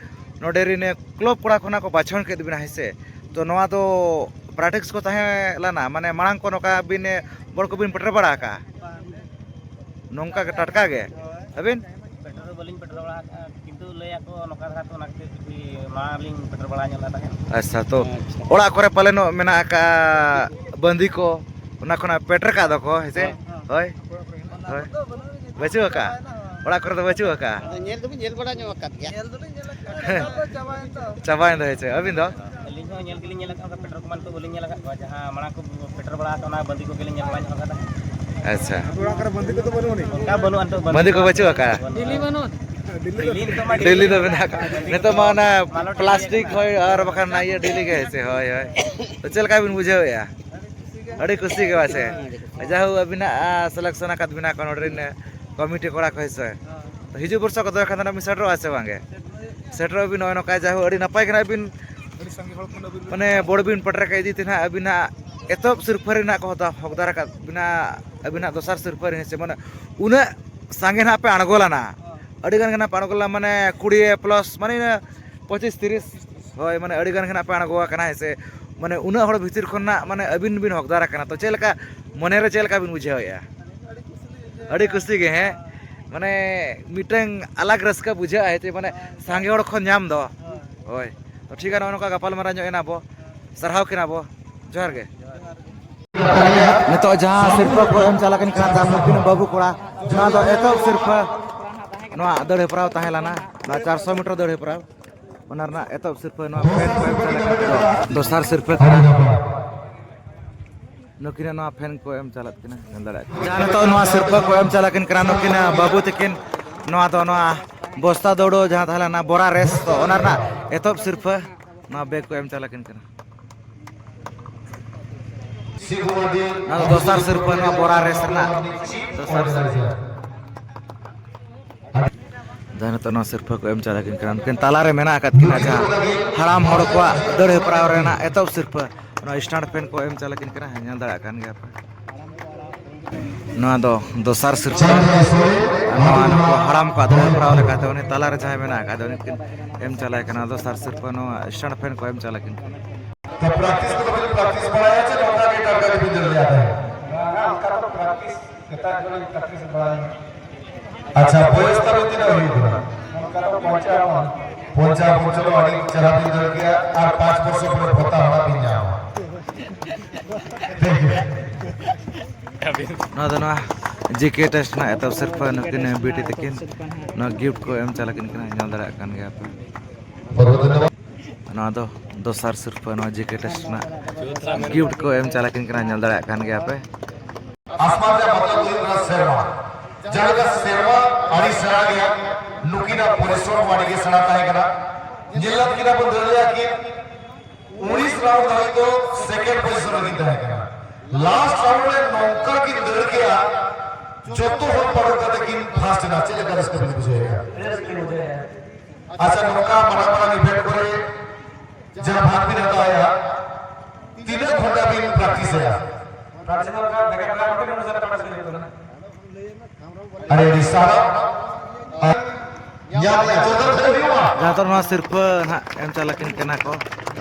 ᱱᱚᱰᱮ ᱨᱮᱱ ᱠᱞᱟᱵᱽ ᱠᱚᱲᱟ ᱠᱷᱚᱱᱟᱜ ᱠᱚ ᱵᱟᱪᱷᱚᱱ ᱠᱮᱫ ᱵᱤᱱᱟ, ᱦᱮᱸ ᱥᱮ? ᱛᱚ ᱱᱚᱣᱟ ᱫᱚ ᱯᱨᱮᱠᱴᱤᱥ ᱠᱚ ᱛᱟᱦᱮᱸ ᱞᱮᱱᱟ, ᱢᱟᱱᱮ ᱢᱟᱲᱟᱝ ᱠᱚ ᱱᱚᱝᱠᱟ ᱵᱤᱱ ᱵᱚᱞ ᱠᱚᱵᱤᱱ ᱯᱮᱴᱮᱨ ᱵᱟᱲᱟ ᱟᱠᱟᱜᱼᱟ? ᱱᱚᱝᱠᱟ ᱜᱮ ᱴᱟᱴᱠᱟ ᱜᱮ? ᱟᱹᱵᱤᱱ? ᱞᱤᱧ ᱯᱮᱴᱮᱨ ᱵᱟᱲᱟ ᱟᱠᱟᱫᱼᱟ, ᱠᱤᱱᱛᱩ ᱞᱟᱹᱭ ᱟᱠᱚ ᱱᱚᱝᱠᱟ ᱫᱷᱟᱨᱟ ᱛᱚ, ᱚᱱᱟ ᱠᱷᱟᱹᱛᱤᱨ ᱠᱤᱪᱷᱩ ᱢᱟᱲᱟᱝ ᱞᱤᱧ ᱯᱮᱴᱮᱨ ᱵᱟᱲᱟ ᱧᱚᱜ ᱞᱮᱫ ᱛᱟᱦᱮᱸᱫ᱾ ᱟᱪᱪᱷᱟ, ᱛᱚ ᱟᱪᱪᱷᱟ᱾ ᱚᱲᱟᱜ ᱠᱚᱨᱮ ᱯᱟᱞᱮᱱᱚᱜ ᱢᱮᱱᱟᱜ ᱟᱠᱟᱫ ᱵᱟᱸᱫᱤ ᱠᱚ, ᱚᱱᱟ ᱠᱷᱚᱱᱟᱜ ᱯᱮᱴᱮᱨ ᱠᱟᱜ ᱫᱚᱠᱚ, ᱦᱮᱸ ᱥᱮ? ᱦᱮᱸ᱾ ᱦᱳᱭ᱾ ᱦᱳᱭ᱾ ᱵᱟᱹᱪᱩᱜ ᱟᱠᱟᱫ? ᱚᱲᱟᱜ ᱠᱚᱨᱮ ᱫᱚ ᱵᱟᱹᱪᱩᱜ ᱟᱠᱟᱫ? ᱟᱫᱚ ᱧᱮᱞ ᱫᱚᱵᱤᱱ ᱧᱮᱞ ᱵᱟᱲᱟ ᱧᱚᱜ ᱟᱠᱟᱫ ᱜᱮᱭᱟ᱾ ᱪᱟᱵᱟᱭᱮᱱ ᱫᱚ, ᱦᱮᱸ ᱪᱮ? ᱟᱹᱵᱤᱱ ᱫᱚ? ᱟᱹᱞᱤᱧ ᱦᱚᱸ ᱧᱮᱞ ᱜᱮᱞᱤᱧ ᱧᱮᱞ ᱟᱠᱟᱫ, ᱚᱱᱠᱟ ᱯᱮᱴᱨᱳᱞ ᱠᱚᱢᱟ ᱱᱤᱛᱚᱜ ᱵᱟᱹᱞᱤᱧ ᱧᱮᱞ ᱟᱠᱟᱫ ᱠᱚᱣᱟ, ᱡᱟᱦᱟᱸ ᱢᱟᱲᱟᱝ ᱠᱚ ᱯᱮᱴᱨᱳᱞ ᱵᱟᱲᱟ ᱟᱠᱟᱫ, ᱚᱱᱟ ᱵᱟᱸᱫᱤ ᱠᱚᱜᱮ ᱞᱤᱧ ᱧᱮᱞ ᱵᱟᱲᱟ ᱧᱚᱜ ᱟᱠᱟᱫᱟ᱾ ᱟᱪᱪᱷᱟ᱾ ᱟᱯᱮ ᱚᱲᱟᱜ ᱠᱚᱨᱮ ᱵᱟᱸᱫᱤ ᱠᱚᱫᱚ ᱵᱟᱹᱱᱩᱜ ᱟᱹᱱᱤᱡ? ᱚᱱᱠᱟ ᱵᱟᱹᱱᱩᱜ ᱟᱱ ᱛᱚ, ᱵᱟᱹᱱᱩᱜ ᱵᱟᱸᱫᱤ ᱠᱚ ᱟᱱ᱾ ᱵᱟᱹᱪᱩᱜ ᱟᱠᱟᱫ? ᱰᱮᱞᱤ ᱵᱟᱹᱱᱩᱜ? ᱰᱮᱞᱤ ᱱᱤᱛᱚᱜ ᱢᱟ ᱰᱮᱞᱤ ᱫᱚ ᱢᱮᱱᱟᱜ ᱟᱠᱟᱫ᱾ ᱱᱤᱛᱚᱜ ᱢᱟ ᱚᱱᱟ ᱢᱟᱞᱚᱴ ᱯᱞᱟᱥᱴᱤᱠ, ᱦᱳᱭ, ᱟᱨ ᱵᱟᱠᱷᱟᱱ ᱚᱱᱟ ᱤᱭᱟᱹ ᱰᱮᱞᱤ ᱜᱮ ᱦᱮᱸ ᱥᱮ, ᱦᱳᱭ, ᱦᱳᱭ᱾ ᱛᱚ ᱪᱮᱫ ᱞᱮᱠᱟ ᱵᱤᱱ ᱵᱩᱡᱷᱟᱹᱣᱮᱫᱼᱟ? ᱟᱹᱰᱤ ᱠᱩᱥᱤ ᱜᱮ ᱵᱟᱝ ᱥᱮ? ᱡᱟᱭᱦᱳᱠ, ᱟᱹᱵᱤᱱᱟᱜ, ᱟ, ᱥᱤᱞᱮᱠᱥᱚᱱ ᱟᱠᱟᱫ ᱵᱤᱱᱟ ᱠᱚ ᱱᱚᱰᱮ ᱨᱮᱱ ᱠᱚᱢᱤᱴᱤ ᱠᱚᱲᱟ ᱠᱚ ᱦᱮᱸ ᱥᱮ᱾ ᱛᱚ ᱦᱤᱡᱩᱜ ᱵᱚᱨᱥᱟ ᱠᱚᱫᱚ ᱮᱱᱠᱷᱟᱱ ᱫᱚ ᱵᱤᱱ ᱥᱮᱴᱮᱨᱚᱜᱼᱟ ᱥᱮ ᱵᱟᱝ ᱜᱮ? ᱥᱮᱴᱮᱨᱚᱜ ᱵᱤᱱ, ᱱᱚᱜᱼᱚᱭ ᱱᱚᱝᱠᱟ ᱡᱟᱭᱦᱳᱠ ᱟᱹᱰᱤ ᱱᱟᱯᱟᱭ ᱜᱮ ᱱᱟᱜ ᱵᱤᱱ, ᱢᱟᱱᱮ ᱵᱚᱲ ᱵᱤᱱ ᱯᱮᱴᱮᱨ ᱠᱟᱜ ᱤᱫᱤ ᱛᱮ ᱱᱟᱜ ᱟᱹᱵᱤᱱᱟᱜ ᱮᱛᱚᱦᱚᱵ ᱥᱤᱨᱯᱷᱟᱹ ᱨᱮᱱᱟᱜ ᱠᱚ ᱦᱚᱠᱫᱟᱨ ᱟᱠᱟᱫ ᱵᱤᱱᱟ, ᱟᱹᱵᱤᱱᱟᱜ ᱫᱚᱥᱟᱨ ᱥᱤᱨᱯᱷᱟᱹ ᱨᱮ ᱦᱮᱸ ᱥᱮ, ᱢᱟᱱᱮ ᱩᱱᱟᱹᱜ ᱥᱟᱸᱜᱮ ᱱᱟᱜ ᱯᱮ ᱟᱬᱜᱚ ᱞᱮᱱᱟ, ᱟᱹᱰᱤ ᱜᱟᱱ ᱜᱮ ᱱᱟᱜ ᱯᱮ ᱟᱬᱜᱚ ᱞᱮᱱᱟ, ᱢᱟᱱᱮ ᱠᱩᱲᱤ ᱯᱞᱟᱥ, ᱢᱟᱱᱮ ᱤᱱᱟᱹ ᱯᱚᱸᱪᱤᱥ ᱛᱤᱨᱤᱥ, ᱦᱳᱭ, ᱢᱟᱱᱮ ᱟᱹᱰᱤ ᱜᱟᱱ ᱜᱮ ᱱᱟᱜ ᱯᱮ ᱟᱬᱜᱚ ᱟᱠᱟᱱᱟ ᱦᱮᱸ ᱥᱮ, ᱢᱟᱱᱮ ᱩᱱᱟᱹᱜ ᱦᱚᱲ ᱵᱷᱤᱛᱤᱨ ᱠᱷᱚᱱ ᱱᱟᱜ ᱢᱟᱱᱮ ᱟᱹᱵᱤᱱ ᱵᱤᱱ ᱦᱚᱠᱫᱟᱨ ᱟᱠᱟᱱᱟ, ᱛᱚ ᱪᱮᱫ ᱞᱮᱠᱟ ᱢᱚᱱᱮ ᱨᱮ ᱪᱮᱫ ᱞᱮᱠᱟ ᱵᱤᱱ ᱵᱩᱡᱷᱟᱹᱣᱮᱫᱼᱟ? ᱟᱹᱰᱤ ᱠᱩᱥᱤ ᱜᱮ, ᱦᱮᱸ? ᱢᱟᱱᱮ ᱢᱤᱫᱴᱟᱝ ᱟᱞᱟᱜᱽ ᱨᱟᱹᱥᱠᱟᱹ ᱵᱩᱡᱷᱟᱹᱜᱼᱟ, ᱦᱮᱸ ᱪᱮ? ᱢᱟᱱᱮ ᱥᱟᱸᱜᱮ ᱦᱚᱲ ᱠᱷᱚᱱ ᱧᱟᱢ ᱫᱚ᱾ ᱦᱳᱭ᱾ ᱛᱚ ᱴᱷᱤᱠ ᱜᱮᱭᱟ, ᱱᱚᱜᱼᱚ ᱱᱚᱝᱠᱟ ᱜᱟᱯᱟᱞᱢᱟᱨᱟᱣ ᱧᱚᱜ ᱮᱱᱟ ᱵᱚ᱾ ᱥᱟᱨᱦᱟᱣ ᱠᱤᱱᱟ ᱵᱚ᱾ ᱡᱚᱦᱟᱨ ᱜᱮ᱾ ᱱᱤᱛᱚᱜ ᱡᱟᱦᱟᱸ ᱥᱤᱨᱯᱟᱹ ᱠᱚ ᱮᱢ ᱪᱟᱞᱟᱜ ᱠᱟᱱᱟ ᱫᱟᱢ ᱱᱩᱠᱤᱱ ᱵᱟᱹᱵᱩ ᱠᱚᱲᱟ, ᱱᱚᱣᱟ ᱫᱚ ᱮᱛᱚᱦᱚᱵ ᱥᱤᱨᱯᱟᱹ᱾ ᱱᱚᱣᱟ ᱫᱟᱹᱲ ᱦᱮᱯᱨᱟᱣ ᱛᱟᱦᱮᱸ ᱞᱮᱱᱟ, ᱱᱚᱣᱟ ᱪᱟᱨᱥᱚ ᱢᱤᱴᱟᱨ ᱫᱟᱹᱲ ᱦᱮᱯᱨᱟᱣ᱾ ᱚᱱᱟ ᱨᱮᱱᱟᱜ ᱮᱛᱚᱦᱚᱵ ᱥᱤᱨᱯᱟᱹ ᱱᱚᱣᱟ ᱯᱷᱮᱱ ᱠᱚ ᱮᱢ ᱪᱟᱞᱟᱜ ᱠᱟᱱᱟ᱾ ᱫᱚᱥᱟᱨ ᱥᱤᱨᱯᱟᱹ ᱠᱟᱱᱟ᱾ ᱱᱩᱠᱤᱱᱟᱜ ᱱᱚᱣᱟ ᱯᱷᱮᱱ ᱠᱚ ᱮᱢ ᱪᱟᱞᱟᱜ ᱠᱟᱱᱟ, ᱧᱮᱞ ᱫᱟᱲᱮᱭᱟᱜ ᱠᱟᱱᱟ᱾ ᱡᱟᱦᱟᱸ ᱱᱤᱛᱚᱜ ᱱᱚᱣᱟ ᱥᱤᱨᱯᱟᱹ ᱠᱚ ᱮᱢ ᱪᱟᱞᱟᱜ ᱠᱤᱱ ᱠᱟᱱᱟ ᱱᱩᱠᱤᱱ ᱵᱟᱹᱵᱩ ᱛᱟᱹᱠᱤᱱ, ᱱᱚᱣᱟ ᱫᱚ ᱱᱚᱣᱟ ᱵᱚᱥᱛᱟ ᱫᱟᱹᱣᱲᱟᱹ ᱡᱟᱦᱟᱸ ᱛᱟᱦᱮᱸ ᱞᱮᱱᱟ ᱵᱚᱨᱟ ᱨᱮᱥ, ᱛᱚ ᱚᱱᱟ ᱨᱮᱱᱟᱜ ᱮᱛᱚᱦᱚᱵ ᱥᱤᱨᱯᱟᱹ ᱱᱚᱣᱟ ᱵᱮᱜᱽ ᱠᱚ ᱮᱢ ᱪᱟᱞᱟᱜ ᱠᱤᱱ ᱠᱟᱱᱟ᱾ ᱱᱚᱣᱟ ᱫᱚ ᱫᱚᱥᱟᱨ ᱥᱤᱨᱯᱟᱹ, ᱱᱚᱣᱟ ᱵᱚᱨᱟ ᱨᱮᱥ ᱨᱮᱱᱟᱜ ᱫᱚᱥᱟᱨ ᱥᱤᱨᱯᱟᱹ᱾ ᱡᱟᱦᱟᱸ ᱱᱤᱛᱚᱜ ᱱᱚᱣᱟ ᱥᱤᱨᱯᱟᱹ ᱠᱚ ᱮᱢ ᱪᱟᱞᱟᱜ ᱠᱤᱱ ᱠᱟᱱᱟ, ᱩᱱᱠᱤᱱ ᱛᱟᱞᱟᱨᱮ ᱢᱮᱱᱟᱜ ᱟᱠᱟᱫ ᱠᱤᱱᱟ ᱡᱟᱦᱟᱸ ᱦᱟᱲᱟᱢ ᱦᱚᱲ ᱠᱚᱣᱟᱜ ᱫᱟᱹᱲ ᱦᱮᱯᱨᱟᱣ ᱨᱮᱱᱟᱜ ᱮᱛᱚᱦᱚᱵ ᱥᱤᱨᱯᱟᱹ, ᱱᱚᱣᱟ ᱥᱴᱟᱱᱰ ᱯᱷᱮᱱ ᱠᱚ ᱮᱢ ᱪᱟᱞᱟᱜ ᱠᱤᱱ ᱠᱟᱱᱟ, ᱧᱮᱞ ᱫᱟᱲᱮᱭᱟᱜ ᱠᱟᱱ ᱜᱮᱭᱟ ᱯᱮ᱾ ᱱᱚᱣᱟ ᱫᱚ ᱫᱚᱥᱟᱨ ᱥᱤᱨᱯᱟᱹ, ᱱᱚᱣᱟ ᱱᱩᱠᱩ ᱦᱟᱲᱟᱢ ᱠᱚᱣᱟᱜ ᱫᱟᱹᱲ ᱦᱮᱯᱨᱟᱣ ᱞᱮᱠᱟᱛᱮ ᱩᱱᱤ ᱛᱟᱞᱟᱨᱮ ᱡᱟᱦᱟᱸᱭ ᱢᱮᱱᱟᱜ ᱟᱠᱟᱫᱮ ᱩᱱᱤ ᱠᱤᱱ ᱮᱢ ᱪᱟᱞᱟᱭ ᱠᱟᱱᱟ ᱫᱚᱥᱟᱨ ᱥᱤᱨᱯᱟᱹ, ᱱᱚᱣᱟ ᱥᱴᱟᱱᱰ ᱯᱷᱮᱱ ᱠᱚ ᱮᱢ ᱪᱟᱞᱟᱜ ᱠᱤᱱ ᱠᱟᱱᱟ᱾ ᱛᱚ ᱯᱨᱮᱠᱴᱤᱥ ᱠᱚᱫᱚ ᱵᱤᱱ ᱯᱨᱮᱠᱴᱤᱥ ᱵᱟᱲᱟᱭᱟ ᱪᱮ ᱱᱚᱝᱠᱟ ᱜᱮ ᱴᱟᱴᱠᱟ ᱜᱮᱵᱤᱱ ᱫᱟᱹᱲ ᱞᱮᱜᱼᱟ ᱛᱟᱦᱮᱸᱫ? ᱵᱟᱝᱟ, ᱚᱱᱠᱟ ᱫᱚ ᱯᱨᱮᱠᱴᱤᱥ ᱥᱮᱛᱟᱜ ᱠᱷᱚᱱ ᱯᱨᱮᱠᱴᱤᱥ ᱵᱟᱲᱟᱭᱟ᱾ ᱟᱪᱪᱷᱟ, ᱵᱚᱭᱚᱥ ᱛᱟᱵᱤᱱ ᱛᱤᱱᱟᱹᱜ ᱦᱩᱭᱩᱜ ᱠᱟᱱᱟ? ᱚᱱᱠᱟ ᱫᱚ ᱯᱚᱧᱪᱟᱵᱚᱱ᱾ ᱯᱚᱧᱪᱟᱵᱚᱱ, ᱪᱚᱞᱚ, ᱟᱹᱰᱤ ᱪᱮᱦᱨᱟ ᱵᱤᱱ ᱫᱟᱹᱲ ᱠᱮᱜᱼᱟ, ᱟᱨ ᱯᱟᱸᱪ ᱵᱚᱪᱷᱚᱨ ᱯᱚᱨᱮ ᱵᱷᱚᱛᱟ ᱦᱚᱲᱟᱜ ᱵᱤᱱ ᱧᱟᱢᱟ᱾ Thank you. ᱱᱚᱣᱟ ᱫᱚ ᱱᱚᱣᱟ ᱡᱮ ᱠᱮ ᱴᱨᱟᱥᱴ ᱨᱮᱱᱟᱜ ᱮᱛᱚᱦᱚᱵ ᱥᱤᱨᱯᱟᱹ, ᱱᱩᱠᱤᱱ ᱵᱤᱴᱤ ᱛᱟᱹᱠᱤᱱ ᱱᱚᱣᱟ ᱜᱤᱯᱷᱴ ᱠᱚ ᱮᱢ ᱪᱟᱞᱟᱜ ᱠᱤᱱ ᱠᱟᱱᱟ, ᱧᱮᱞ ᱫᱟᱲᱮᱭᱟᱜ ᱠᱟᱱ ᱜᱮᱭᱟ ᱯᱮ᱾ ᱱᱚᱣᱟ ᱫᱚ ᱫᱚᱥᱟᱨ ᱥᱤᱨᱯᱟᱹ, ᱱᱚᱣᱟ ᱡᱮ ᱠᱮ ᱴᱨᱟᱥᱴ ᱨᱮᱱᱟᱜ ᱜᱤᱯᱷᱴ ᱠᱚ ᱮᱢ ᱪᱟᱞᱟᱜ ᱠᱤᱱ ᱠᱟᱱᱟ, ᱧᱮᱞ ᱫᱟᱲᱮᱭᱟᱜ ᱠᱟᱱ ᱜᱮᱭᱟ ᱯᱮ᱾ ᱟᱥᱢᱟᱱ ᱨᱮᱭᱟᱜ ᱢᱚᱛᱞᱚᱵ ᱫᱚ ᱦᱩᱭᱩᱜ ᱠᱟᱱᱟ ᱥᱮᱨᱢᱟ᱾ ᱡᱟᱦᱟᱸ ᱞᱮᱠᱟ ᱥᱮᱨᱢᱟ ᱟᱹᱰᱤ ᱥᱮᱬᱟ ᱜᱮᱭᱟ, ᱱᱩᱠᱤᱱᱟᱜ ᱯᱚᱨᱤᱥᱨᱚᱢ ᱟᱹᱰᱤ ᱜᱮ ᱥᱮᱬᱟ ᱛᱟᱦᱮᱸ ᱠᱟᱱᱟ᱾ ᱧᱮᱞ ᱞᱮᱫ ᱠᱤᱱᱟ ᱵᱚᱱ ᱫᱟᱹᱲ ᱞᱮᱫᱟ ᱠᱤᱱ, ᱩᱱᱤᱥ ᱨᱟᱣᱩᱱᱰ ᱫᱷᱟᱹᱵᱤᱡ ᱫᱚ ᱥᱮᱠᱮᱱᱰ ᱯᱚᱡᱤᱥᱚᱱ ᱨᱮᱠᱤᱱ ᱛᱟᱦᱮᱸ ᱠᱟᱱᱟ᱾ ᱞᱟᱥᱴ ᱨᱟᱣᱩᱱᱰ ᱨᱮ ᱱᱚᱝᱠᱟ ᱠᱤᱱ ᱫᱟᱹᱲ ᱠᱮᱜᱼᱟ, ᱡᱚᱛᱚ ᱦᱚᱲ ᱯᱟᱨᱚᱢ ᱠᱟᱛᱮ ᱠᱤᱱ ᱯᱷᱟᱥᱴ ᱮᱱᱟ᱾ ᱪᱮᱫ ᱞᱮᱠᱟ ᱨᱟᱹᱥᱠᱟᱹ ᱵᱤᱱ ᱵᱩᱡᱷᱟᱹᱣᱮᱫᱼᱟ? ᱟᱪᱪᱷᱟ, ᱱᱚᱝᱠᱟ ᱢᱟᱨᱟᱝ ᱢᱟᱨᱟᱝ ᱤᱵᱷᱮᱱᱴ ᱠᱚᱨᱮ ᱡᱟᱦᱟᱸ ᱵᱷᱟᱜᱽ ᱵᱤᱱ ᱦᱟᱛᱟᱣᱮᱫᱼᱟ, ᱛᱤᱱᱟᱹᱜ ᱜᱷᱚᱱᱴᱟ ᱵᱤᱱ ᱯᱨᱮᱠᱴᱤᱥᱮᱫᱼᱟ? ᱯᱨᱮᱠᱴᱤᱥ ᱫᱚ ᱚᱱᱠᱟ ᱵᱮᱜᱟᱨ ᱵᱮᱜᱟᱨ ᱜᱷᱚᱱᱴᱟ ᱚᱱᱩᱥᱟᱨ ᱯᱨᱮᱠᱴᱤᱥ ᱦᱩᱭᱩᱜ ᱠᱟᱱᱟ᱾ ᱟᱹᱰᱤ ᱟᱹᱰᱤ ᱥᱟᱨᱦᱟᱣ᱾ ᱟᱨ ᱧᱟᱢ ᱨᱮᱭᱟᱜ ᱡᱚᱛᱚ ᱴᱷᱮᱱ ᱦᱩᱭᱩᱜᱼᱟ᱾ ᱡᱟᱦᱟᱸ ᱫᱚ ᱱᱚᱣᱟ ᱥᱤᱨᱯᱟᱹ ᱱᱟᱦᱟᱜ ᱮᱢ ᱪᱟᱞ ᱟᱹᱠᱤᱱ ᱠᱟᱱᱟ ᱠᱚ,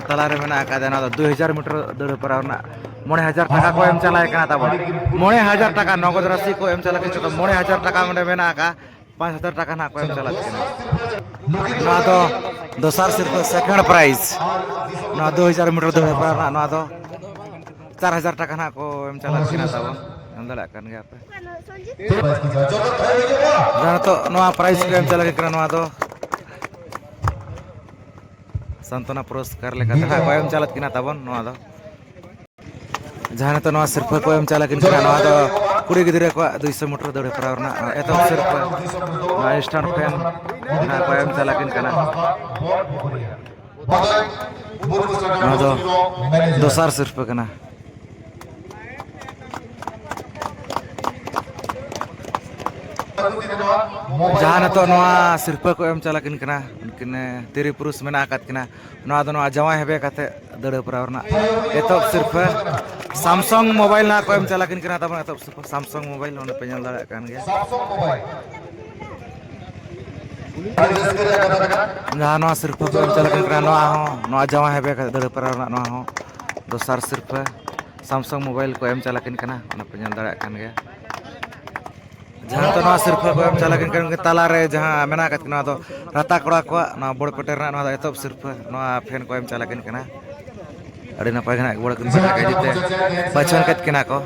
ᱛᱟᱞᱟᱨᱮ ᱢᱮᱱᱟᱜ ᱟᱠᱟᱫᱟ ᱱᱚᱣᱟ ᱫᱚ ᱫᱩᱭ ᱦᱟᱡᱟᱨ ᱢᱤᱴᱟᱨ ᱫᱟᱹᱲ ᱦᱮᱯᱨᱟᱣ ᱨᱮᱱᱟᱜ ᱢᱚᱬᱮ ᱦᱟᱡᱟᱨ ᱴᱟᱠᱟ ᱠᱚ ᱮᱢ ᱪᱟᱞᱟᱭ ᱠᱟᱱᱟ ᱛᱟᱵᱚᱱ᱾ ᱢᱚᱬᱮ ᱦᱟᱡᱟᱨ ᱴᱟᱠᱟ ᱱᱚᱜᱚᱫ ᱨᱟᱥᱤ ᱠᱚ ᱮᱢ ᱪᱟᱞ ᱟᱹᱠᱤᱱ ᱠᱟᱱᱟ, ᱢᱚᱬᱮ ᱦᱟᱡᱟᱨ ᱴᱟᱠᱟ ᱚᱸᱰᱮ ᱢᱮᱱᱟᱜ ᱟᱠᱟᱫ᱾ ᱯᱟᱸᱪ ᱦᱟᱡᱟᱨ ᱴᱟᱠᱟ ᱱᱟᱦᱟᱜ ᱠᱚ ᱮᱢ ᱪᱟᱞᱟᱜ ᱠᱟᱱᱟ᱾ ᱱᱚᱣᱟ ᱫᱚ ᱫᱚᱥᱟᱨ ᱥᱤᱨᱯᱟᱹ, ᱥᱮᱠᱮᱱᱰ ᱯᱨᱟᱭᱤᱡᱽ᱾ ᱱᱚᱣᱟ ᱫᱩ ᱦᱟᱡᱟᱨ ᱢᱤᱴᱟᱨ ᱫᱟᱹᱲ ᱦᱮᱯᱨᱟᱣ ᱨᱮᱱᱟᱜ ᱱᱚᱣᱟ ᱫᱚ ᱪᱟᱨ ᱦᱟᱡᱟᱨ ᱴᱟᱠᱟ ᱱᱟᱦᱟᱜ ᱠᱚ ᱮᱢ ᱪᱟᱞᱟᱜ ᱠᱟᱱᱟ ᱛᱟᱵᱚᱱ, ᱧᱮᱞ ᱫᱟᱲᱮᱭᱟᱜ ᱠᱟᱱ ᱜᱮᱭᱟ ᱯᱮ᱾ ᱡᱟᱦᱟᱸ ᱱᱤᱛᱚᱜ ᱱᱚᱣᱟ ᱯᱨᱟᱭᱤᱡᱽ ᱠᱚ ᱮᱢ ᱪᱟᱞᱟᱜ ᱠᱟᱱᱟ, ᱱᱚᱣᱟ ᱫᱚ ᱥᱟᱱᱛᱚᱱᱟ ᱯᱩᱨᱚᱥᱠᱟᱨ ᱞᱮᱠᱟᱛᱮ ᱱᱟᱦᱟᱜ ᱠᱚ ᱮᱢ ᱪᱟᱞᱟᱜ ᱠᱟᱱᱟ ᱛᱟᱵᱚᱱ ᱱᱚᱣᱟ ᱫᱚ᱾ ᱡᱟᱦᱟᱸ ᱱᱤᱛᱚᱜ ᱱᱚᱣᱟ ᱥᱤᱨᱯᱟᱹ ᱠᱚ ᱮᱢ ᱪᱟᱞᱟᱠᱤᱱ ᱠᱟᱱᱟ, ᱱᱚᱣᱟ ᱫᱚ ᱠᱩᱲᱤ ᱜᱤᱫᱽᱨᱟᱹ ᱠᱚᱣᱟᱜ ᱫᱩᱭᱥᱚ ᱢᱤᱴᱟᱨ ᱫᱟᱹᱲ ᱦᱮᱯᱨᱟᱣ ᱨᱮᱱᱟᱜ ᱮᱛᱚᱦᱚᱵ ᱥᱤᱨᱯᱟᱹ, ᱱᱚᱣᱟ ᱥᱴᱮᱱᱰ ᱯᱷᱮᱱ ᱱᱚᱣᱟ ᱠᱚ ᱮᱢ ᱪᱟᱞᱟᱠᱤᱱ ᱠᱟᱱᱟ᱾ ᱱᱚᱣᱟ ᱫᱚ ᱫᱚᱥᱟᱨ ᱥᱤᱨᱯᱟᱹ ᱠᱟᱱᱟ᱾ ᱡᱟᱦᱟᱸ ᱱᱤᱛᱚᱜ ᱱᱚᱣᱟ ᱥᱤᱨᱯᱟᱹ ᱠᱚ ᱮᱢ ᱪᱟᱞᱟᱠᱤᱱ ᱠᱟᱱᱟ, ᱩᱱᱠᱤᱱ ᱛᱤᱨᱤ ᱯᱩᱨᱩᱥ ᱢᱮᱱᱟᱜ ᱟᱠᱟᱫ ᱠᱤᱱᱟ, ᱱᱚᱣᱟ ᱫᱚ ᱱᱚᱣᱟ ᱡᱟᱶᱟᱭ ᱦᱮᱵᱮ ᱠᱟᱛᱮ ᱫᱟᱹᱲ ᱦᱮᱯᱨᱟᱣ ᱨᱮᱱᱟᱜ ᱮᱛᱚᱦᱚᱵ ᱥᱤᱨᱯᱟᱹ ᱥᱟᱢᱥᱩᱝ ᱢᱳᱵᱟᱭᱤᱞ ᱱᱟᱦᱟᱜ ᱠᱚ ᱮᱢ ᱪᱟᱞᱟᱠᱤᱱ ᱠᱟᱱᱟ ᱛᱟᱵᱚᱱ᱾ ᱮᱛᱚᱦᱚᱵ ᱥᱤᱨᱯᱟᱹ ᱥᱟᱢᱥᱩᱝ ᱢᱳᱵᱟᱭᱤᱞ, ᱚᱸᱰᱮ ᱯᱮ ᱧᱮᱞ ᱫᱟᱲᱮᱭᱟᱜ ᱠᱟᱱ ᱜᱮᱭᱟ᱾ ᱡᱟᱦᱟᱸ ᱱᱚᱣᱟ ᱥᱤᱨᱯᱟᱹ ᱠᱚ ᱮᱢ ᱪᱟᱞᱟᱠᱤᱱ ᱠᱟᱱᱟ, ᱱᱚᱣᱟ ᱦᱚᱸ, ᱱᱚᱣᱟ ᱡᱟᱶᱟᱭ ᱦᱮᱵᱮ ᱠᱟᱛᱮ ᱫᱟᱹᱲ ᱦᱮᱯᱨᱟᱣ ᱨᱮᱱᱟᱜ ᱱᱚᱣᱟ ᱦᱚᱸ ᱫᱚᱥᱟᱨ ᱥᱤᱨᱯᱟᱹ ᱥᱟᱢᱥᱩᱝ ᱢᱳᱵᱟᱭᱤᱞ ᱠᱚ ᱮᱢ ᱪᱟᱞᱟᱠᱤᱱ ᱠᱟᱱᱟ, ᱚᱸᱰᱮ ᱯᱮ ᱧᱮᱞ ᱫᱟᱲᱮᱭᱟᱜ ᱠᱟᱱ ᱜᱮᱭᱟ᱾ ᱡᱟᱦᱟᱸ ᱫᱚ ᱱᱚᱣᱟ ᱥᱤᱨᱯᱷᱟᱹ ᱠᱚ ᱮᱢ ᱪᱟᱞᱟᱜ ᱠᱟᱱᱟ, ᱛᱟᱞᱟᱨᱮ ᱡᱟᱦᱟᱸ ᱢᱮᱱᱟᱜ ᱟᱠᱟᱫ ᱠᱤᱱᱟ, ᱱᱚᱣᱟ ᱫᱚ ᱨᱟᱛᱟ ᱠᱚᱲᱟ ᱠᱚᱣᱟᱜ ᱱᱚᱣᱟ ᱵᱚᱲ ᱯᱮᱴᱮᱨ ᱨᱮᱱᱟᱜ ᱱᱚᱣᱟ ᱫᱚ ᱮᱛᱚᱦᱚᱵ ᱥᱤᱨᱯᱷᱟᱹ, ᱱᱚᱣᱟ ᱯᱷᱮᱱ ᱠᱚ ᱮᱢ ᱪᱟᱞᱟᱜ ᱠᱟᱱ ᱠᱟᱱᱟ᱾ ᱟᱹᱰᱤ ᱱᱟᱯᱟᱭ ᱜᱮ ᱱᱟᱜ ᱵᱚᱲ ᱠᱤᱱ ᱯᱮᱴᱮᱨ ᱠᱮᱫ ᱛᱮ ᱵᱟᱪᱷᱚᱱ ᱠᱮᱫ ᱠᱤᱱᱟ ᱠᱚ᱾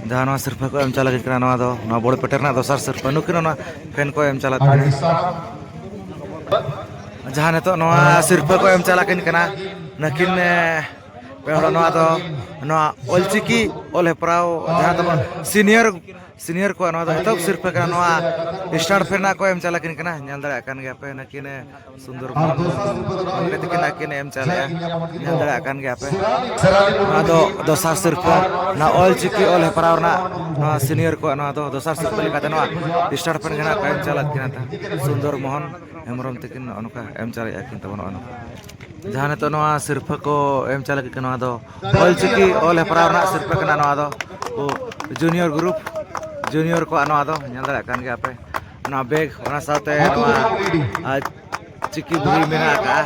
ᱡᱟᱦᱟᱸ ᱱᱚᱣᱟ ᱥᱤᱨᱯᱷᱟᱹ ᱠᱚ ᱮᱢ ᱪᱟᱞᱟᱜ ᱠᱟᱱᱟ, ᱱᱚᱣᱟ ᱫᱚ ᱱᱚᱣᱟ ᱵᱚᱲ ᱯᱮᱴᱮᱨ ᱨᱮᱱᱟᱜ ᱫᱚᱥᱟᱨ ᱥᱤᱨᱯᱷᱟᱹ, ᱱᱩᱠᱤᱱ ᱚᱱᱟ ᱯᱷᱮᱱ ᱠᱚ ᱮᱢ ᱪᱟᱞᱟᱜ ᱠᱟᱱᱟ᱾ ᱡᱟᱦᱟᱸ ᱱᱤᱛᱚᱜ ᱱᱚᱣᱟ ᱥᱤᱨᱯᱷᱟᱹ ᱠᱚ ᱮᱢ ᱪᱟᱞᱟᱜ ᱠᱤᱱ ᱠᱟᱱᱟ, ᱱᱩᱠᱤᱱ ᱮ, ᱯᱮ ᱦᱚᱲ ᱱᱚᱣᱟ ᱫᱚ ᱱᱚᱣᱟ ᱚᱞᱪᱤᱠᱤ ᱚᱞ ᱦᱮᱯᱨᱟᱣ ᱡᱟᱦᱟᱸ ᱛᱟᱵᱚᱱ ᱥᱤᱱᱤᱭᱚᱨ ᱥᱤᱱᱤᱭᱚᱨ ᱠᱚᱣᱟᱜ ᱱᱚᱣᱟ ᱫᱚ ᱮᱛᱚᱦᱚᱵ ᱥᱤᱨᱯᱷᱟᱹ ᱠᱟᱱᱟ᱾ ᱱᱚᱣᱟ ᱥᱴᱟᱨ ᱯᱷᱮᱱ ᱨᱮᱱᱟᱜ ᱠᱚ ᱮᱢ ᱪᱟᱞᱟᱜ ᱠᱤᱱ ᱠᱟᱱᱟ, ᱧᱮᱞ ᱫᱟᱲᱮᱭᱟᱜ ᱠᱟᱱ ᱜᱮᱭᱟ ᱯᱮ ᱱᱩᱠᱤᱱ ᱥᱩᱱᱫᱚᱨ ᱢᱚᱦᱚᱱ ᱜᱚᱢᱠᱮ ᱛᱟᱹᱠᱤᱱ ᱟᱹᱠᱤᱱ ᱮᱢ ᱪᱟᱞᱮᱜᱼᱟ, ᱧᱮᱞ ᱫᱟᱲᱮᱭᱟᱜ ᱠᱟᱱ ᱜᱮᱭᱟ ᱯᱮ᱾ ᱱᱚᱣᱟ ᱫᱚ ᱫᱚᱥᱟᱨ ᱥᱤᱨᱯᱷᱟᱹ, ᱱᱚᱣᱟ ᱚᱞ ᱪᱤᱠᱤ ᱚᱞ ᱦᱮᱯᱨᱟᱣ ᱨᱮᱱᱟᱜ ᱱᱚᱣᱟ ᱥᱤᱱᱤᱭᱚᱨ ᱠᱚᱣᱟᱜ ᱱᱚᱣᱟ ᱫᱚ ᱫᱚᱥᱟᱨ ᱥᱤᱨᱯᱷᱟᱹ ᱞᱮᱠᱟᱛᱮ ᱱᱚᱣᱟ ᱥᱴᱟᱨ ᱯᱷᱮᱱ ᱜᱮ ᱱᱟᱜ ᱠᱚ ᱮᱢ ᱪᱟᱞᱟᱜ ᱠᱤᱱᱟ ᱛᱟᱦᱮᱸ᱾ ᱥᱩᱱᱫᱚᱨ ᱢᱳᱦᱚᱱ ᱦᱮᱢᱵᱨᱚᱢ ᱛᱟᱹᱠᱤᱱ ᱱᱚᱜᱼᱚ ᱱᱚᱝᱠᱟ ᱮᱢ ᱪᱟᱞᱮᱜᱼᱟ ᱠᱤᱱ ᱛᱟᱵᱚᱱ ᱱᱚᱜᱼᱚ ᱱᱚᱝᱠᱟ᱾ ᱡᱟᱦᱟᱸ ᱱᱤᱛᱚᱜ ᱱᱚᱣᱟ ᱥᱤᱨᱯᱷᱟᱹ ᱠᱚ ᱮᱢ ᱪᱟᱞᱟᱜ ᱠᱟᱱᱟ, ᱱᱚᱣᱟ ᱫᱚ ᱚᱞ ᱪᱤᱠᱤ ᱚᱞ ᱦᱮᱯᱨᱟᱣ ᱨᱮᱱᱟᱜ ᱥᱤᱨᱯᱷᱟᱹ ᱠᱟᱱᱟ᱾ ᱱᱚᱣᱟ ᱫᱚ ᱡᱩᱱᱤᱭᱚᱨ ᱜᱨᱩᱯ, ᱡᱩᱱᱤᱭᱚᱨ ᱠᱚᱣᱟᱜ ᱱᱚᱣᱟ ᱫᱚ ᱧᱮᱞ ᱫᱟᱲᱮᱭᱟᱜ ᱠᱟᱱ ᱜᱮᱭᱟ ᱯᱮ᱾ ᱱᱚᱣᱟ ᱵᱮᱜᱽ, ᱚᱱᱟ ᱥᱟᱶᱛᱮ ᱱᱚᱣᱟ, ᱟᱨ, ᱪᱤᱠᱤ ᱵᱳᱭ ᱢᱮᱱᱟᱜ ᱟᱠᱟᱫᱼᱟ᱾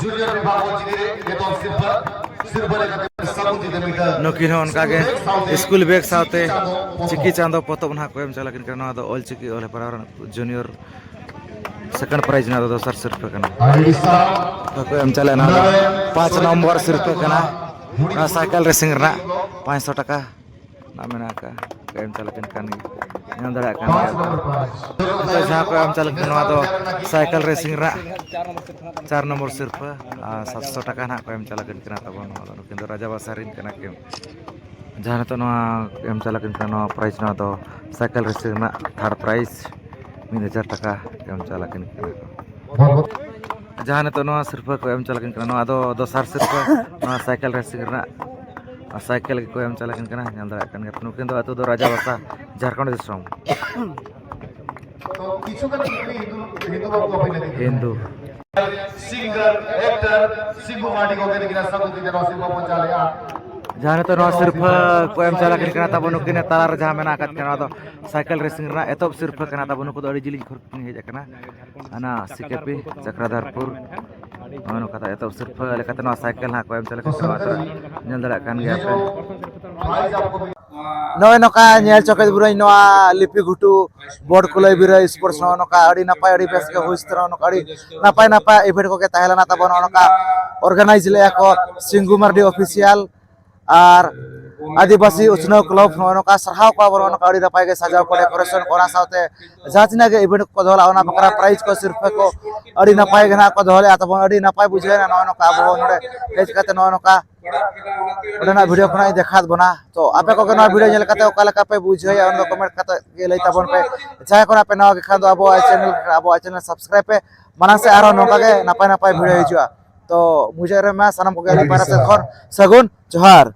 ᱡᱩᱱᱤᱭᱚᱨ ᱵᱤᱵᱷᱟᱜᱽ ᱚᱞᱪᱤᱠᱤ ᱨᱮ ᱮᱛᱚᱦᱚᱵ ᱥᱤᱨᱯᱷᱟᱹ, ᱥᱤᱨᱯᱷᱟᱹ ᱞᱮᱠᱟᱛᱮ ᱥᱟᱹᱜᱩᱱ ᱫᱤᱫᱤ ᱢᱤᱫᱴᱟᱹᱝ᱾ ᱱᱩᱠᱤᱱ ᱦᱚᱸ ᱚᱱᱠᱟ ᱜᱮ ᱥᱠᱩᱞ ᱵᱮᱜᱽ ᱥᱟᱶᱛᱮ ᱪᱤᱠᱤ ᱪᱟᱸᱫᱚ ᱯᱚᱛᱚᱵ ᱱᱟᱦᱟᱜ ᱠᱚ ᱮᱢ ᱪᱟᱞᱟᱜ ᱠᱟᱱᱟ᱾ ᱱᱚᱣᱟ ᱫᱚ ᱚᱞ ᱪᱤᱠᱤ ᱚᱞ ᱦᱮᱯᱨᱟᱣ ᱨᱮᱱᱟᱜ ᱡᱩᱱᱤᱭᱚᱨ ᱥᱮᱠᱮᱱᱰ ᱯᱨᱟᱭᱤᱡᱽ, ᱱᱚᱣᱟ ᱫᱚ ᱫᱚᱥᱟᱨ ᱥᱤᱨᱯᱷᱟᱹ ᱠᱟᱱᱟ᱾ ᱟᱹᱰᱤ ᱥᱟᱨᱦᱟᱣ᱾ ᱚᱠᱚᱭ ᱠᱚ ᱮᱢ ᱪᱟᱞᱟᱜᱼᱟ, ᱱᱚᱣᱟ ᱫᱚ ᱯᱟᱸᱪ ᱱᱚᱢᱵᱚᱨ ᱥᱤᱨᱯᱷᱟᱹ ᱠᱟᱱᱟ᱾ ᱱᱚᱣᱟ ᱥᱟᱭᱠᱮᱞ ᱨᱮᱥᱤᱝ ᱨᱮᱱᱟᱜ ᱯᱟᱸᱪᱥᱚ ᱴᱟᱠᱟ ᱨᱮᱱᱟᱜ ᱢᱮᱱᱟᱜ ᱟᱠᱟᱫᱼᱟ, ᱮᱢ ᱪᱟᱞᱟᱜ ᱠᱟᱱ ᱜᱮᱭᱟ, ᱧᱮᱞ ᱫᱟᱲᱮᱭᱟᱜ ᱠᱟᱱ ᱜᱮᱭᱟ᱾ ᱱᱤᱛᱚᱜ ᱡᱟᱦᱟᱸ ᱠᱚ ᱮᱢ ᱪᱟᱞᱟᱜ ᱠᱟᱱᱟ, ᱱᱚᱣᱟ ᱫᱚ ᱥᱟᱭᱠᱮᱞ ᱨᱮᱥᱤᱝ ᱨᱮᱱᱟᱜ ᱪᱟᱨ ᱱᱚᱢᱵᱚᱨ ᱥᱤᱨᱯᱷᱟᱹ, ᱟᱨ ᱥᱟᱛᱥᱚ ᱴᱟᱠᱟ ᱱᱟᱦᱟᱜ ᱠᱚ ᱮᱢ ᱪᱟᱞᱟᱜ ᱠᱟᱱᱟ ᱛᱟᱵᱚᱱ᱾ ᱱᱚᱣᱟ ᱫᱚ ᱱᱩᱠᱤᱱ ᱫᱚ ᱨᱟᱡᱟ ᱵᱟᱥᱟ ᱨᱮᱱ ᱠᱟᱱᱟ ᱠᱤᱱ᱾ ᱡᱟᱦᱟᱸ ᱱᱤᱛᱚᱜ ᱱᱚᱣᱟ ᱮᱢ ᱪᱟᱞᱟᱜ ᱠᱟᱱᱟ, ᱱᱚᱣᱟ ᱯᱨᱟᱭᱤᱡᱽ, ᱱᱚᱣᱟ ᱫᱚ ᱥᱟᱭᱠᱮᱞ ᱨᱮᱥᱤᱝ ᱨᱮᱱᱟᱜ ᱛᱷᱟᱨᱰ ᱯᱨᱟᱭᱤᱡᱽ, ᱢᱤᱫ ᱦᱟᱡᱟᱨ ᱴᱟᱠᱟ ᱮᱢ ᱪᱟᱞᱟᱜ ᱠᱟᱱᱟ᱾ ᱡᱟᱦᱟᱸ ᱱᱤᱛᱚᱜ ᱱᱚᱣᱟ ᱥᱤᱨᱯᱷᱟᱹ ᱠᱚ ᱮᱢ ᱪᱟᱞᱟᱜ ᱠᱟᱱᱟ, ᱱᱚᱣᱟ ᱫᱚ ᱫᱚᱥᱟᱨ ᱥᱤᱨᱯᱷᱟᱹ, ᱱᱚᱣᱟ ᱥᱟᱭᱠᱮᱞ ᱨᱮᱥᱤᱝ ᱨᱮᱱᱟᱜ, ᱟᱨ ᱥᱟᱭᱠᱮᱞ ᱜᱮᱠᱚ ᱮᱢ ᱪᱟᱞᱟᱜ ᱠᱟᱱᱟ, ᱧᱮᱞ ᱫᱟᱲᱮᱭᱟᱜ ᱠᱟᱱ ᱜᱮᱭᱟ᱾ ᱱᱩᱠᱤᱱ ᱫᱚ ᱟᱹᱛᱩ ᱫᱚ ᱨᱟᱡᱟ ᱵᱟᱥᱟ, ᱡᱷᱟᱲᱠᱷᱚᱸᱰ ᱫᱤᱥᱚᱢ᱾ ᱛᱚ, ᱠᱤᱪᱷᱩ ᱜᱟᱱ ᱜᱤᱫᱽᱨᱟᱹ ᱦᱤᱱᱫᱩ, ᱦᱤᱱᱫᱩ ᱵᱟᱵᱩ ᱠᱚ ᱦᱩᱭ ᱞᱟᱹᱜᱤᱫ᱾ ᱦᱤᱱᱫᱩ᱾ ᱥᱤᱝᱜᱟᱨ, ᱮᱠᱴᱚᱨ ᱥᱤᱵᱩ ᱢᱟᱨᱰᱤ ᱜᱚᱢᱠᱮ ᱛᱟᱹᱠᱤᱱᱟᱜ ᱥᱟᱹᱜᱩᱱ ᱛᱤ ᱛᱮ ᱱᱚᱣᱟ ᱥᱤᱨᱯᱷᱟᱹ ᱵᱚᱱ ᱪᱟᱞᱮᱜᱼᱟ᱾ ᱡᱟᱦᱟᱸ ᱱᱤᱛᱚᱜ ᱱᱚᱣᱟ ᱥᱤᱨᱯᱷᱟᱹ ᱠᱚ ᱮᱢ ᱪᱟᱞᱟᱜ ᱠᱟᱱᱟ ᱛᱟᱵᱚ, ᱱᱩᱠᱤᱱ ᱛᱟᱞᱟ ᱨᱮ ᱡᱟᱦᱟᱸ ᱢᱮᱱᱟᱜ ᱟᱠᱟᱫ ᱠᱤᱱᱟ, ᱱᱚᱣᱟ ᱫᱚ ᱥᱟᱭᱠᱮᱞ ᱨᱮᱥᱤᱝ ᱨᱮᱱᱟᱜ ᱮᱛᱚᱦᱚᱵ ᱥᱤᱨᱯᱷᱟᱹ ᱠᱟᱱᱟ ᱛᱟᱵᱚ᱾ ᱱᱩᱠᱩ ᱫᱚ ᱟᱹᱰᱤ ᱡᱤᱞᱤᱧ ᱠᱷᱚᱱ ᱠᱤᱱ ᱦᱮᱡ ᱟᱠᱟᱱᱟ, ᱦᱟᱱᱟ ᱥᱤ ᱠᱮ ᱯᱤ ᱪᱟᱠᱨᱟᱫᱷᱟᱨᱯᱩᱨ᱾ ᱱᱚᱜᱼᱚ ᱱᱚᱝᱠᱟ ᱮᱛᱚᱦᱚᱵ ᱥᱤᱨᱯᱷᱟᱹ ᱞᱮᱠᱟᱛᱮ ᱱᱚᱣᱟ ᱥᱟᱭᱠᱮᱞ ᱦᱟᱸᱜ ᱠᱚ ᱮᱢ ᱪᱟᱞᱟᱜ ᱠᱟᱱᱟ, ᱱᱚᱣᱟ ᱟᱛᱨᱟ ᱧᱮᱞ ᱫᱟᱲᱮᱭᱟᱜ ᱠᱟᱱ ᱜᱮᱭᱟ ᱯᱮ᱾ ᱱᱚᱜᱼᱚᱭ ᱱᱚᱝᱠᱟ ᱧᱮᱞ ᱪᱚᱠᱮᱫ ᱵᱩᱨᱟᱹᱧ ᱱᱚᱣᱟ ᱞᱤᱯᱤ ᱜᱷᱩᱴᱩ ᱵᱚᱲ ᱠᱩᱞᱟᱹᱭ ᱵᱤᱨᱟᱹ ᱥᱯᱳᱨᱴᱥ, ᱱᱚᱜᱼᱚ ᱱᱚᱝᱠᱟ ᱟᱹᱰᱤ ᱱᱟᱯᱟᱭ, ᱟᱹᱰᱤ ᱵᱮᱥ ᱜᱮ ᱦᱩᱭ ᱥᱮᱴᱮᱨᱚᱜᱼᱟ᱾ ᱱᱚᱝᱠᱟ ᱟᱹᱰᱤ ᱱᱟᱯᱟᱭ ᱱᱟᱯᱟᱭ ᱤᱵᱷᱮᱱᱴ ᱠᱚᱜᱮ ᱛᱟᱦᱮᱸ ᱞᱮᱱᱟ ᱛᱟᱵᱚᱱ᱾ ᱱᱚᱜᱼᱚ ᱱᱚᱝᱠᱟ ᱚᱨᱜᱟᱱᱟᱭᱤᱡᱽ ᱞᱮᱫᱼᱟ ᱠᱚ ᱥᱤᱝᱜᱩ ᱢᱟᱨᱰᱤ ᱚᱯᱷᱤᱥᱤᱭᱟᱞ ᱟᱨ ᱟᱹᱫᱤᱵᱟᱹᱥᱤ ᱩᱛᱱᱟᱹᱣ ᱠᱞᱟᱵᱽ᱾ ᱱᱚᱜᱼᱚ ᱱᱚᱝᱠᱟ ᱥᱟᱨᱦᱟᱣ ᱠᱚᱣᱟ ᱵᱚᱱ, ᱱᱚᱜᱼᱚ ᱱᱚᱝᱠᱟ ᱟᱹᱰᱤ ᱱᱟᱯᱟᱭ ᱜᱮ ᱥᱟᱡᱟᱣ ᱠᱚ, ᱰᱮᱠᱳᱨᱮᱥᱚᱱ ᱠᱚ, ᱚᱱᱟ ᱥᱟᱶᱛᱮ ᱡᱟᱦᱟᱸ ᱛᱤᱱᱟᱹᱜ ᱜᱮ ᱤᱵᱷᱮᱱᱴ ᱠᱚ ᱫᱚᱦᱚ ᱞᱮᱫᱼᱟ, ᱚᱱᱟ ᱵᱟᱠᱷᱨᱟ ᱯᱨᱟᱭᱤᱡᱽ ᱠᱚ, ᱥᱤᱨᱯᱷᱟᱹ ᱠᱚ ᱟᱹᱰᱤ ᱱᱟᱯᱟᱭ ᱜᱮ ᱱᱟᱦᱟᱜ ᱠᱚ ᱫᱚᱦᱚ ᱞᱮᱫᱼᱟ ᱛᱟᱵᱚᱱ᱾ ᱟᱹᱰᱤ ᱱᱟᱯᱟᱭ ᱵᱩᱡᱷᱟᱹᱣ ᱮᱱᱟ ᱱᱚᱜᱼᱚ ᱱᱚᱝᱠᱟ ᱟᱵᱚ ᱦᱚᱸ ᱱᱚᱰᱮ ᱦᱮᱡ ᱠᱟᱛᱮ ᱱᱚᱜᱼᱚ ᱱᱚᱝᱠᱟ ᱚᱸᱰᱮᱱᱟᱜ ᱵᱷᱤᱰᱤᱭᱳ ᱠᱷᱚᱱᱟᱜ ᱤᱧ ᱫᱮᱠᱷᱟᱣᱟᱫ ᱵᱚᱱᱟ᱾ ᱛᱚ ᱟᱯᱮ ᱠᱚᱜᱮ ᱱᱚᱣᱟ ᱵᱷᱤᱰᱤᱭᱳ ᱧᱮᱞ ᱠᱟᱛᱮ ᱚᱠᱟ ᱞᱮᱠᱟ ᱯᱮ ᱵᱩᱡᱷᱟᱹᱣᱮᱫᱼᱟ, ᱚᱱᱟ ᱫᱚ ᱠᱚᱢᱮᱱᱴ ᱠᱟᱛᱮ ᱜᱮ ᱞᱟᱹᱭ ᱛᱟᱵᱚᱱ ᱯᱮ᱾ ᱡᱟᱦᱟᱸᱭ ᱠᱚ ᱱᱟᱜ ᱯᱮ ᱱᱟᱣᱟ ᱜᱮ ᱠᱷᱟᱱ ᱫᱚ ᱟᱵᱚᱣᱟᱜ ᱪᱮᱱᱮᱞ, ᱟᱵᱚᱣᱟᱜ ᱪᱮᱱᱮᱞ ᱥᱟᱵᱥᱠᱨᱟᱭᱤᱵ ᱯᱮ, ᱢᱟᱲᱟᱝ ᱥᱮᱫ ᱟᱨᱦᱚᱸ ᱱᱚᱝᱠᱟ ᱜᱮ ᱱᱟᱯᱟᱭ ᱱᱟᱯᱟᱭ ᱵᱷᱤᱰᱤᱭᱳ ᱦᱤᱡᱩᱜᱼᱟ᱾ ᱛᱚ ᱢᱩᱪᱟᱹᱫ ᱨᱮ ᱢᱟ ᱥᱟᱱᱟᱢ ᱠᱚᱜᱮ ᱟᱹᱞᱤᱧ ᱯᱟᱦᱴᱟ ᱥᱮᱫ ᱠᱷᱚᱱ ᱥᱟᱹᱜᱩᱱ ᱡᱚᱦᱟᱨ᱾